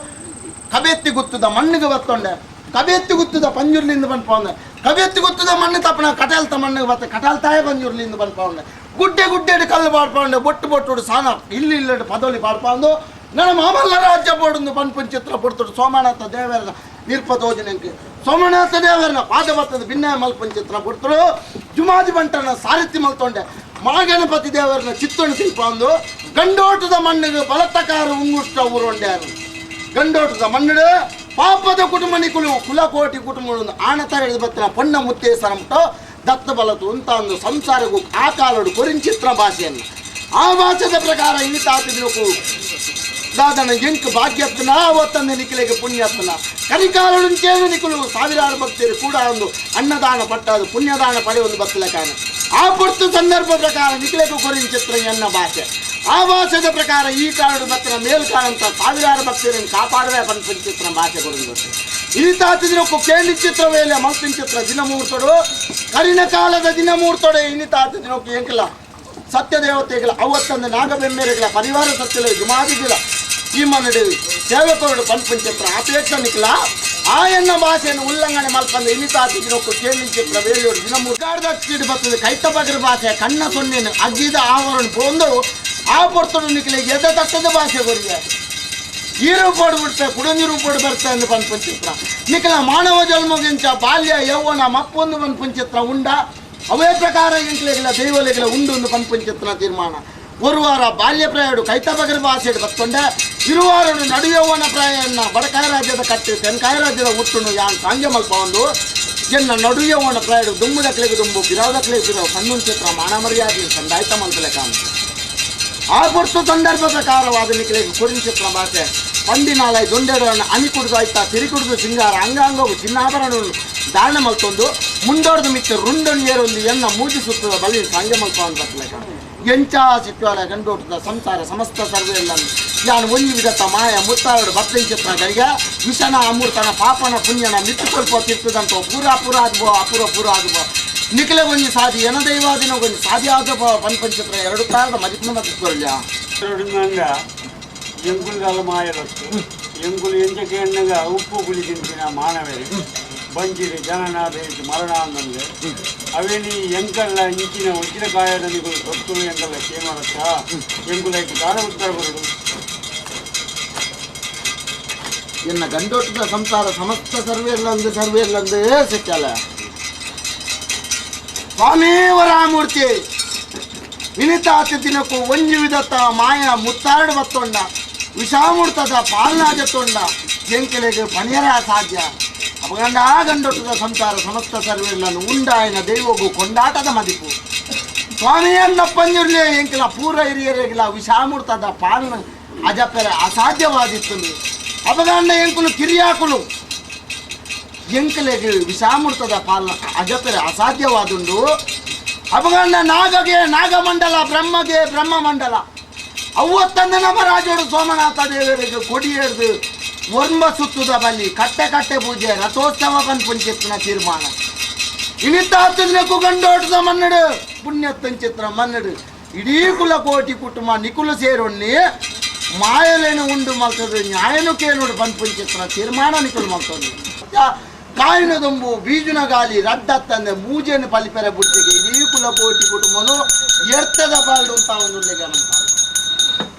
ಕಬೆತ್ತಿ ಗುತ್ತದ ಮಣ್ಣಿಗೆ ಬತ್ತೊಂಡೆ ಕಬೆತ್ತಿ ಗುತ್ತದ ಪಂಜುರ್ಲಿಂದ ಪನ್ಪೌಂಡೆ ಕಬೆತ್ತಿ ಗುತ್ತದ ಮಣ್ಣು ತಪ್ಪನ ಕಟಾಲ್ತ ಮಣ್ಣಿಗೆ ಬತ್ತ ಕಟಾಲ್ತಾಯ ಪಂಜುರ್ಲಿಂದ ಪನ್ಪೌಂಡೆ ಗುಡ್ಡೆ ಗುಡ್ಡೆಡು ಕಲ್ಲು ಪಾಡ್ಪೌಂಡೆ ಬೊಟ್ಟು ಬೊಟ್ಟುಡು ಸಾನ ಇಲ್ಲಿ ಇಲ್ಲಡು ಪದೊಲಿ ಪಾಡ್ಪೌಂದು ನನ್ನ ಮಾಮಲ್ಲ ರಾಜ್ಯ ಬೋಡೊಂದು ಪನ್ಪುಂಚಿತ್ರ ಪೊರ್ತುಡು ಸೋಮನಾಥ ದೇವರ ನಿರ್ಪತೋಜನಂಕೆ ಸೋಮನಾಥ ದೇವರನ ಪಾದಪತ್ತದ ಭಿನ್ನ ಮಲ್ಪಂಚಿತ್ರ ಪೊರ್ತುಡು ಜುಮಾಜಿ ಬಂಟನ ಸಾರಥಿ ಮಲ್ತೊಂಡೆ ಮಹಾಗಣಪತಿ ದೇವರನ ಚಿತ್ತೊಂಡು ತಿಳ್ಪಂದು ಗಂಡೋಟದ ಮಣ್ಣಿಗೆ ಬಲತ್ತಕಾರ ಉಂಗುಷ್ಟ ಊರೊಂಡ್ಯಾರು ಗಂಡೋಟದ ಮಣ್ಣಿಡು ಪಾಪದ ಕುಟುಂಬ ನಿಕುಲು ಕುಲಕೋಟಿ ಕುಟುಂಬ ಆಣ ತರ ಹಿಡಿದು ಬತ್ತಿನ ಪೊಣ್ಣ ಮುತ್ತೇಸರ ಮುಟ್ಟು ದತ್ತ ಬಲತು ಅಂತ ಒಂದು ಸಂಸಾರಗೂ ಆ ಕಾಲಡು ಕೊರಿಂಚಿತ್ರ ಭಾಷೆಯನ್ನು ಆ ಭಾಷೆದ ಪ್ರಕಾರ ಇನ್ನಿತಾತಿನಕು ದಾದನ ಎಂಕ್ ಭಾಗ್ಯತ್ನ ಒತ್ತಂದೆ ನಿಖಿಲೆಗೆ ಪುಣ್ಯತ್ನ ಕರಿಕಾಲಡು ನಿಖಲು ಸಾವಿರಾರು ಭಕ್ತರು ಕೂಡ ಒಂದು ಅನ್ನದಾನ ಪಟ್ಟಾದು ಪುಣ್ಯದಾನ ಪಡೆಯೊಂದು ಭಕ್ತಲ ಕಾರಣ ಆ ಪೊರ್ತು ಸಂದರ್ಭ ಪ್ರಕಾರ ನಿಖಿಲೆಗೂ ಕೊರಿಂಚಿತ್ರ ಎನ್ನ ಭಾಷೆ ಆ ಭಾಷೆದ ಪ್ರಕಾರ ಈ ಕಾಲಡು ಭಕ್ತರ ಮೇಲ್ಕಾಲಂತ ಸಾವಿರಾರು ಭಕ್ತರನ್ನು ಕಾಪಾಡುವೆ ಪಂಚಿತ್ರ ಭಾಷೆ ಕೊರಿಂದು ಈ ತಾತಿದಿನಕ್ಕೂ ಕೇಂದ್ರ ಚಿತ್ರ ವೇಳೆ ಮಲ್ಪಿನ ಚಿತ್ರ ದಿನಮೂರ್ತಡು ಕರಿನ ಕಾಲದ ದಿನಮೂರ್ತಡೆ ಇನ್ನಿತಾತ ದಿನಕ್ಕೂ ಎಂಕಿಲ್ಲ ಸತ್ಯದೇವತೆಗಳ ಅವತ್ತಂದು ನಾಗಬೆಮ್ಮೆರೆಗಳ ಪರಿವಾರ ಸತ್ಯಲ ಜುಮಾದಿಗಿಲ್ಲ ಈ ಮನಡು ಸೇವಕರುಡು ಪಂಪಂಚಿತ್ರ ಅಪೇಕ್ಷ ನಿಖಲ ಆ ಎನ್ನ ಭಾಷೆಯನ್ನು ಉಲ್ಲಂಘನೆ ಮಲ್ಪಂದು ಇನ್ನಿತಾತಿ ದಿನಕ್ಕೂ ಕೇಂದ್ರ ಚಿತ್ರ ವೇಳೆಯೋಡು ದಿನಮೂರ್ಗಾಡ್ದ ಬರ್ತದೆ ಕೈತ ಬಗರ ಭಾಷೆ ಕಣ್ಣ ಸೊನ್ನೆನು ಅಗ್ಗಿದ ಆವರಣ ಪೋಂದು ಆ ಪೊರ್ತಡು ನಿಖಲ ಎದ ತಟ್ಟದ ಭಾಷೆ ಕೊರಿಗೆ ಈ ರೂಪೋಡು ಬಿಡ್ತೆ ಕುಡಂಜಿ ರೂಪೋಡು ಬರ್ತೆ ಅಂದು ಪನ್ಪಂಚಿತ್ರ ನಿಖಲ ಮಾನವ ಜನ್ಮಗಿಂಚ ಬಾಲ್ಯ ಯೌವನ ಮಪ್ಪೊಂದು ಪನ್ಪಂಚಿತ್ರ ಉಂಡ ಅವೇ ಪ್ರಕಾರ ಎಂಕ್ಲೆಗಿಲ್ಲ ದೈವಲೆಗಿಲ್ಲ ಉಂಡು ಒಂದು ಪನ್ಪಂಚಿತ್ರ ತೀರ್ಮಾನ ಒರುವಾರ ಬಾಲ್ಯ ಪ್ರಾಯಡು ಕೈತಬಗರ ಭಾಷೆಡು ಬತ್ತೊಂಡೆ ಇರುವಾರನು ನಡುಯೌವನ ಪ್ರಾಯನ್ನ ಬಡಕಾಯ ರಾಜ್ಯದ ಕಟ್ಟು ತೆನ್ಕಾಯ ರಾಜ್ಯದ ಹುಟ್ಟುನು ಯಾನ್ ಸಾಂಗ್ಯ ಮಲ್ಪ ಒಂದು ಎನ್ನ ನಡುಯೌವನ ಪ್ರಾಯಡು ದುಂಬುದಕ್ಲೆಗೆ ದುಂಬು ಬಿರಾವದಕ್ಲೆಗೆ ಬಿರಾವ್ ಸಣ್ಣುಂಚಿತ್ರ ಮಾನ ಮರ್ಯಾದೆ ಸಂದಾಯ್ತ ಮಲ್ತಲೆ ಕಾಣ ಆ ಪೊರ್ತು ಸಂದರ್ಭ ಪ್ರಕಾರವಾದ ನಿಖಲೆಗೆ ಕೊರಿಂಚಿತ್ರ ಭಾಷೆ ಪಂಡಿನಾಲೈ ದೊಂಡೆಡನ್ನು ಅನಿ ಕುಡಿದು ಆಯ್ತಾ ತಿರಿ ಕುಡಿದು ಸಿಂಗಾರ ಅಂಗಾಂಗವು ಚಿನ್ನಾಭರಣವನ್ನು ದಾರಣ ಮಲ್ತೊಂದು ಮುಂಡೋರ್ದು ಮಿತ್ತ ರುಂಡನ್ ಏರೊಂದು ಎನ್ನ ಮೂಜಿ ಸುತ್ತದ ಬಲಿ ಸಂಜೆ ಮಲ್ಪ ಅಂತ ಎಂಚ ಸಿಟ್ವಾಲ ಗಂಡೋಟದ ಸಂಸಾರ ಸಮಸ್ತ ಸರ್ವೆ ಎಲ್ಲ ಯಾನು ಒಂಜಿ ವಿಧತ ಮಾಯ ಮುತ್ತಾರಡು ಬತ್ತಿನ ಚಿತ್ರ ಗಡಿಗ ವಿಷನ ಅಮೃತನ ಪಾಪನ ಪುಣ್ಯನ ಮಿತ್ತುಕೊಲ್ಪ ತಿರ್ತದಂತ ಪೂರ ಪೂರ ಆದ್ಬೋ ಅಪೂರ ಪೂರ ಆದ್ಬೋ ನಿಖಲೆ ಒಂಜಿ ಸಾದಿ ಎನ ದೈವಾದಿನ ಒಂಜಿ ಸಾದಿ ಆದ ಪನ್ಪಂಚಿತ್ರ ಎರಡು ಕಾಲದ ಮದಿಪ್ನ ಮತ್ತಿಕೊಳ್ಯ ಎಂಕುಲ್ಗಾಲ ಮಾಯಲತ್ತು ಎಂಕುಲು ಎಂಚಕ್ಕೆ ಎಣ್ಣಗ ಉಪ್ಪು ಗುಳಿ ತಿಂತಿನ ಮಾನವೇರಿ ಬಂಜಿರಿ ಜನನ ಬೇಯಿಸಿ ಮರಣ ಅಂದಂದೆ ಅವೇನಿ ಎಂಕಲ್ಲ ಇಂಚಿನ ವಜ್ರ ಕಾಯದ ನಿಗುಲು ಸೊತ್ತುಲು ಎಂಕಲ್ಲ ಕೇಮರತ್ತ ಎಂಕುಲೈಕ್ ದಾನ ಉತ್ತರ ಬರುದು ಎನ್ನ ಗಂಡೋಟದ ಸಂಸಾರ ಸಮಸ್ತ ಸರ್ವೆ ಎಲ್ಲಂದು ಸರ್ವೆ ಎಲ್ಲಂದು ಸಿಕ್ಕಲ್ಲ ಸ್ವಾಮಿ ವರಾಮೂರ್ತಿ ವಿನಿತಾತ ದಿನಕ್ಕೂ ಒಂಜಿ ವಿಧತ ಮಾಯ ಮುತ್ತಾರಡು ಬತ್ತೊಂಡ ವಿಷಾಮೂರ್ತದ ಪಾಲನಾಜ ತೊಂಡ ಎಂಕೆಲೆಗೆ ಪಣಿಯರ ಸಾಧ್ಯ ಅಪಗಂಡ ಗಂಡೊಟ್ಟದ ಸಂಸಾರ ಸಮಸ್ತ ಸರ್ವೆಲ್ಲನು ಉಂಡಾಯನ ದೈವಗೂ ಕೊಂಡಾಟದ ಮದಿಪು ಸ್ವಾಮಿಯನ್ನ ಪಂಜುರ್ಲಿ ಎಂಕೆಲ ಪೂರ್ವ ಹಿರಿಯರಿಗಿಲ ವಿಷಾಮೂರ್ತದ ಪಾಲನ ಅಜಪೆರೆ ಅಸಾಧ್ಯವಾದಿತ್ತು ಅಪಗಂಡ ಎಂಕುಲು ಕಿರಿಯಾಕುಲು ಎಂಕಲೆಗೆ ವಿಷಾಮೃತದ ಪಾಲನ ಅಜಪೆರೆ ಅಸಾಧ್ಯವಾದುಂಡು ಅಪಗಂಡ ನಾಗಗೆ ನಾಗಮಂಡಲ ಬ್ರಹ್ಮಗೆ ಬ್ರಹ್ಮಮಂಡಲ ಅವ್ವತ್ತಂದ ನಮ್ಮ ರಾಜೋಡು ಸೋಮನಾಥ ದೇವರಿಗೆ ಕೊಡಿ ಹಿಡ್ದು ಒರ್ಂಬ ಸುತ್ತುದ ಬಲಿ ಕಟ್ಟೆ ಕಟ್ಟೆ ಪೂಜೆ ರಥೋತ್ಸವ ಪಂಚಿತ್ನ ತೀರ್ಮಾನ ಇನಿತಾತನಕ್ಕೂ ಗಂಡೋಟದ ಮನ್ನಡು ಪುಣ್ಯತ್ತಂಚಿತ್ರ ಮನ್ನಡು ಇಡೀ ಕುಲ ಕೋಟಿ ಕುಟುಂಬ ನಿಕುಲು ಸೇರೊಣ್ಣಿ ಮಾಯಲೇನು ಉಂಡು ಮಲ್ತದು ನ್ಯಾಯನು ಕೇನುಡು ಪಂಚಿತ್ರ ತೀರ್ಮಾನ ನಿಕುಲು ಮಲ್ತದು ಕಾಯಿನ ದುಂಬು ಬೀಜುನ ಗಾಲಿ ರಡ್ಡತ್ತಂದೆ ಮೂಜೆನು ಪಲಿಪೆರೆ ಬುಟ್ಟಿಗೆ ಇಡೀ ಕುಲ ಕೋಟಿ ಕುಟುಂಬನು ಎರ್ತದ ಬಾಲ್ಡು ಅಂತ ಒಂದು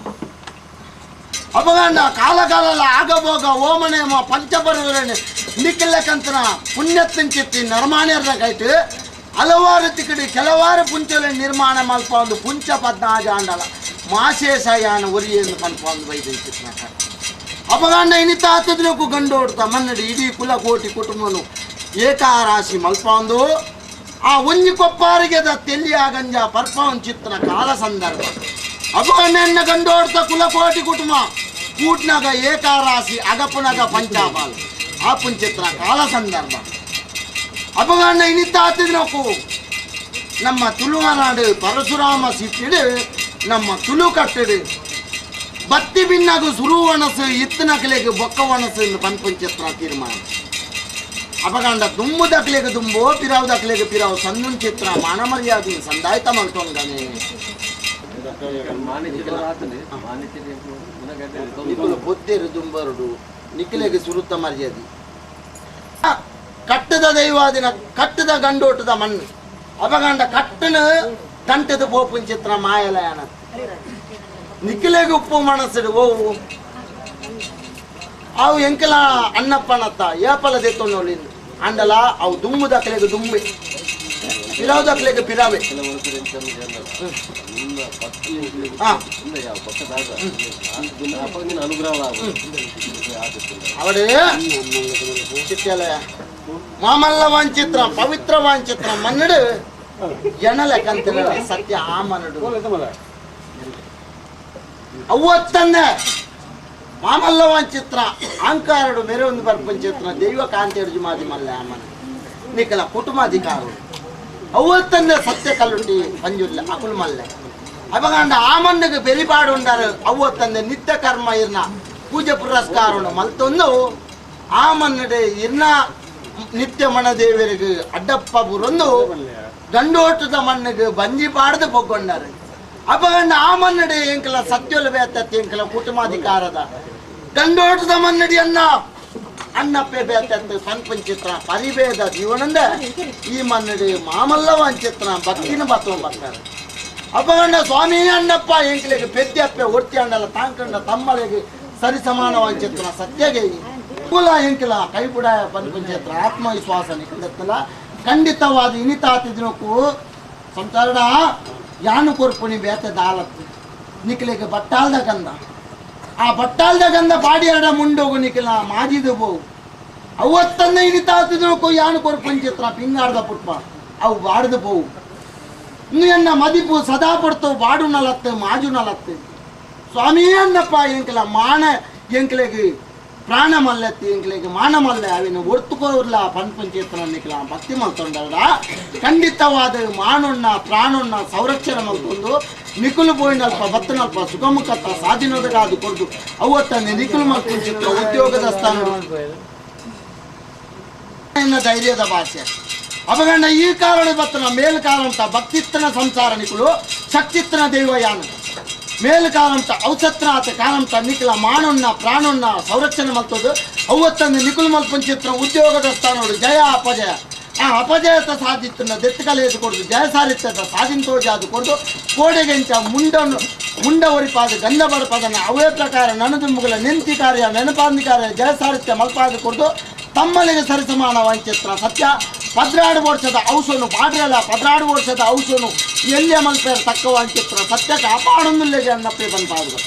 ಅಪಗಂಡ ಕಾಲ ಕಾಲಲ್ಲ ಆಗಭೋಗ ಓಮನೇಮ ಪಂಚಪರ್ವರಣೆ ನಿಕ್ಕಿಲ್ಲಕಂತನ ಪುಣ್ಯತ್ತಂಚಿತ್ತಿ ನರಮಾನ್ಯರ್ನ ಕೈಟ್ ಹಲವಾರು ತಿಕ್ಕಡಿ ಕೆಲವಾರು ಪುಂಚಲೆ ನಿರ್ಮಾಣ ಮಲ್ಪ ಒಂದು ಪುಂಚ ಪದ್ನಾಜಾಂಡಲ ಮಾಶೇಷಯಾನ ಒರಿಯನ್ನು ಪನ್ಪ ಒಂದು ವೈದ್ಯ ಅಪಗಂಡ ಇನಿತಾತದ್ರಕ್ಕೂ ಗಂಡೋಡ್ತ ಮನ್ನಡಿ ಇಡೀ ಕುಲ ಕೋಟಿ ಕುಟುಂಬನು ಏಕಾರಾಶಿ ಮಲ್ಪ ಒಂದು ಆ ಒಂಜಿ ಕೊಪ್ಪಾರಿಗೆ ತೆಲ್ಲಿಯ ಗಂಜ ಪರ್ಪವನ್ ಚಿತ್ರನ ಕಾಲ ಸಂದರ್ಭ ಅಪಗಂಡ ಗಂಡೋಡ್ತ ಕುಲಕೋಟಿ ಕುಟುಂಬ ಕೂಟ್ನಾಗ ಏಕಾರಾಶಿ ಅಗಪುನಗ ಪಂಚಾಪಾಲ ಆ ಪುಂಚಿತ್ರ ಕಾಲ ಸಂದರ್ಭ ಅಪಗಂಡ ಇನಿತಾತಿದ್ರಕ್ಕೂ ನಮ್ಮ ತುಳುವನಾಡು ಪರಶುರಾಮ ಸಿಟ್ಟಿಡು ನಮ್ಮ ತುಳು ಕಟ್ಟಡು ಬತ್ತಿ ಬಿನ್ನಾಗು ಸುರುವಣಸು ಇತ್ತನಕಲೆಗೆ ಬೊಕ್ಕ ಒಣಸು ಎಂದು ಪನ್ಪಂಚಿತ್ರ ತೀರ್ಮಾನ ಅಪಗಂಡ ದುಂಬು ದಕ್ಲೆಗೆ ದುಂಬು ಪಿರಾವ್ ದಕ್ಲೆಗೆ ಪಿರಾವ್ ಸಣ್ಣುನ್ ಚಿತ್ರ ಮಾನ ಮರ್ಯಾದೆ ಸಂದಾಯ್ತ ಮಲ್ತೊಂಗನೆ ನಿಕುಲು ಬೊತ್ತೇರು ದುಂಬರುಡು ನಿಖಿಲೆಗೆ ಸುರುತ್ತ ಮರ್ಯಾದೆ ಕಟ್ಟದ ದೈವಾದಿನ ಕಟ್ಟದ ಗಂಡೋಟದ ಮಣ್ಣು ಅಪಗಂಡ ಕಟ್ಟನ ತಂಟದ ಪೋಪುನ್ ಚಿತ್ರ ಮಾಯಲಯನ ನಿಖಿಲೆಗೆ ಉಪ್ಪು ಮನಸ್ಸುಡು ಓವು ಅವು ಎಂಕಲ ಅಣ್ಣಪ್ಪನತ್ತ ಏಪಲ ದೆತ್ತೊಂಡು ಅಂಡಲ ಅವು ದುಮ್ಮು ದಕ್ಲೆಗೆ ದುಂಬೆ ಪಿರಾವ್ ದಕ್ಲೆಗೆ ಪಿರಾವೆ ಅವಡು ಚಿಟ್ಟೆಲ ಮಾಮಲ್ಲ ವಾಂಚಿತ್ರ ಪವಿತ್ರ ವಾಂಚಿತ್ರ ಮನ್ನಡು ಎಣಲೆ ಕಂತಿನ ಸತ್ಯ ಆ ಮನಡು ಅವ್ವತ್ತಂದೆ ಮಾಮಲ್ಲ ವಾಂಚಿತ್ರ ಆಂಕಾರಡು ಮೇರೆ ಒಂದು ಬರ್ಪಂಚಿತ್ರ ದೈವ ಕಾಂತೇಡು ಮಾದಿ ಮಲ್ಲೆ ಆಮನ ನಿಕಲ ಕುಟುಂಬಾಧಿಕಾರು ಅವ್ವತ್ತಂದೆ ಸತ್ಯ ಕಲ್ಲುಂಡಿ ಪಂಜುರ್ಲೆ ಅಕುಲು ಮಲ್ಲೆ ಅಪಗಂಡ ಆಮನ್ನಿಗೆ ಬೆರಿಪಾಡು ಉಂಡಾರು ಅವ್ವತ್ತಂದೆ ನಿತ್ಯ ಕರ್ಮ ಇರ್ನ ಪೂಜೆ ಪುರಸ್ಕಾರ ಮಲ್ತೊಂದು ಆಮನ್ನಡೆ ಇರ್ನ ನಿತ್ಯ ಮಣದೇವರಿಗೆ ಅಡ್ಡಪ್ಪ ಬುರೊಂದು ಗಂಡೋಟದ ಮಣ್ಣಿಗೆ ಬಂಜಿ ಪಾಡ್ದು ಪೊಗ್ಗೊಂಡಾರು. ಅಪಗಂಡ ಆ ಮನ್ನಡೆ ಎಂಕಲ ಸತ್ಯೊಲ ಬೇತತ್ತಿ ಎಂಕಲ ಕುಟುಂಬಾಧಿಕಾರದ ಗಂಡೋಟದ ಮನ್ನಡಿ ಅನ್ನ ಅಣ್ಣಪ್ಪೆ ಬೇತತ್ತು ಪನ್ಪಂಚಿತ್ರ ಪರಿಭೇದ ಜೀವನಂದ ಈ ಮನ್ನಡಿ ಮಾಮಲ್ಲ ವಂಚಿತ್ರ ಭಕ್ತಿನ ಬತ್ತವ ಬರ್ತಾರೆ. ಅಪಗಂಡ ಸ್ವಾಮಿ ಅಣ್ಣಪ್ಪ ಎಂಕಲಿಗೆ ಪೆದ್ದಿ ಅಪ್ಪೆ ಒರ್ತಿ ಅಣ್ಣಲ್ಲ ತಾಂಕಂಡ ತಮ್ಮಲಿಗೆ ಸರಿ ಸಮಾನ ವಂಚಿತ್ರ ಸತ್ಯಗೆ ಕುಲ ಎಂಕಲ ಕೈಬುಡ ಪನ್ಪಂಚಿತ್ರ ಆತ್ಮವಿಶ್ವಾಸ ನಿಖಂಡತ್ತಲ್ಲ ಖಂಡಿತವಾದ ಇನಿತಾತಿ ದಿನಕ್ಕೂ ಸಂಸಾರಡ ಯಾನು ಕೊರ್ಪುಣಿ ಬೇತೆ ದಾಲತ್ತು ನಿಖಲಿಗೆ ಬಟ್ಟಾಲ್ದ ಗಂಧ ಆ ಬಟ್ಟಾಲ್ದ ಗಂಧ ಪಾಡಿಯಾಡ ಮುಂಡೋಗು ನಿಖಲ ಮಾಜಿದು ಬೋವು ಅವತ್ತನ್ನ ಇನಿತಾತಿ ದಿನಕ್ಕೂ ಯಾನು ಕೊರ್ಪುಣಿ ಚಿತ್ರ ಪಿಂಗಾರ್ದ ಪುಟ್ಪ ಅವು ಬಾಡ್ದು ಪೋವು ಇನ್ನು ಎನ್ನ ಮದಿಪು ಸದಾ ಪಡ್ತು ಬಾಡು ನಲತ್ತು ಮಾಜು ನಲತ್ತು ಸ್ವಾಮಿ ಅನ್ನಪ್ಪ ಎಂಕಲ ಮಾನ ಎಂಕಲೆಗೆ ಪ್ರಾಣ ಮಲ್ಲೆತ್ತಿ ಎಂಕಲೆಗೆ ಮಾನ ಮಲ್ಲೆ ಅವಿನ ಒರ್ತುಕೋರ್ಲ ಪನ್ಪಂಚೇತನ ನಿಖಲ ಭಕ್ತಿ ಮಲ್ತೊಂಡರ ಖಂಡಿತವಾದ ಮಾನೊಣ್ಣ ಪ್ರಾಣೊಣ್ಣ ಸಂರಕ್ಷಣೆ ಮಲ್ತೊಂದು ನಿಖಲು ಪೋಯಿನಲ್ಪ ಬತ್ತನಲ್ಪ ಸುಖಮುಖತ್ತ ಸಾಧಿನೋದಗಾದು ಕೊಡ್ದು ಅವತ್ತನ್ನೇ ನಿಖಲು ಮಲ್ಪುಂಚಿತ್ರ ಉದ್ಯೋಗದ ಸ್ಥಾನ ಧೈರ್ಯದ ಭಾಷೆ ಅಪಗಂಡ ಈ ಕಾರಣ ಬತ್ತನ ಮೇಲ್ಕಾಲಂತ ಭಕ್ತಿತ್ತನ ಸಂಸಾರ ನಿಕುಲು ಶಕ್ತಿತ್ತನ ದೈವಯಾನ ಮೇಲ್ಕಾಲಂತ ಔಸತ್ರ ಆತ ಕಾಲಂತ ನಿಖಲ ಮಾನೊಣ್ಣ ಪ್ರಾಣೊಣ್ಣ ಸಂರಕ್ಷಣೆ ಮಲ್ತದು ಅವತ್ತಂದು ನಿಖುಲು ಮಲ್ಪಂಚಿತ್ರ ಉದ್ಯೋಗದ ಸ್ಥಾನೋಡು ಜಯ ಅಪಜಯ ಆ ಅಪಜಯತ ಸಾಧಿತ್ತನ್ನ ದೆತ್ತಕಲೆದು ಕೊಡ್ದು ಜಯ ಸಾರಿತ್ತದ ಸಾಧಿಂತೋಜ ಅದು ಕೊಡ್ದು ಕೋಡೆಗೆಂಚ ಮುಂಡನ್ನು ಮುಂಡ ಒರಿಪಾದ ಗಂಧ ಬಡಪಾದನ ಅವೇ ಪ್ರಕಾರ ನನದು ಮುಗಲ ನೆಂತಿ ಕಾರ್ಯ ನೆನಪಾಂದಿ ಕಾರ್ಯ ಜಯ ಸಾರಿತ್ಯ ಮಲ್ಪಾದ ಕೊಡ್ದು ತಮ್ಮಲಿಗೆ ಸರಿಸಮಾನ ವಂಚಿತ್ರ ಸತ್ಯ 12 ವರ್ಷದ ಔಸನು ಪಾಡ್ರಲ್ಲ 12 ವರ್ಷದ ಔಸನು ಎಲ್ಲಿಯ ಮಲ್ಪೇರ್ ತಕ್ಕ ವಂಚಿತ್ರ ಸತ್ಯ ಕಾಪಾಡೊಂದುಲ್ಲೆಗೆ ಅನ್ನಪ್ಪೆ ಬಂಪಾದ್ರು.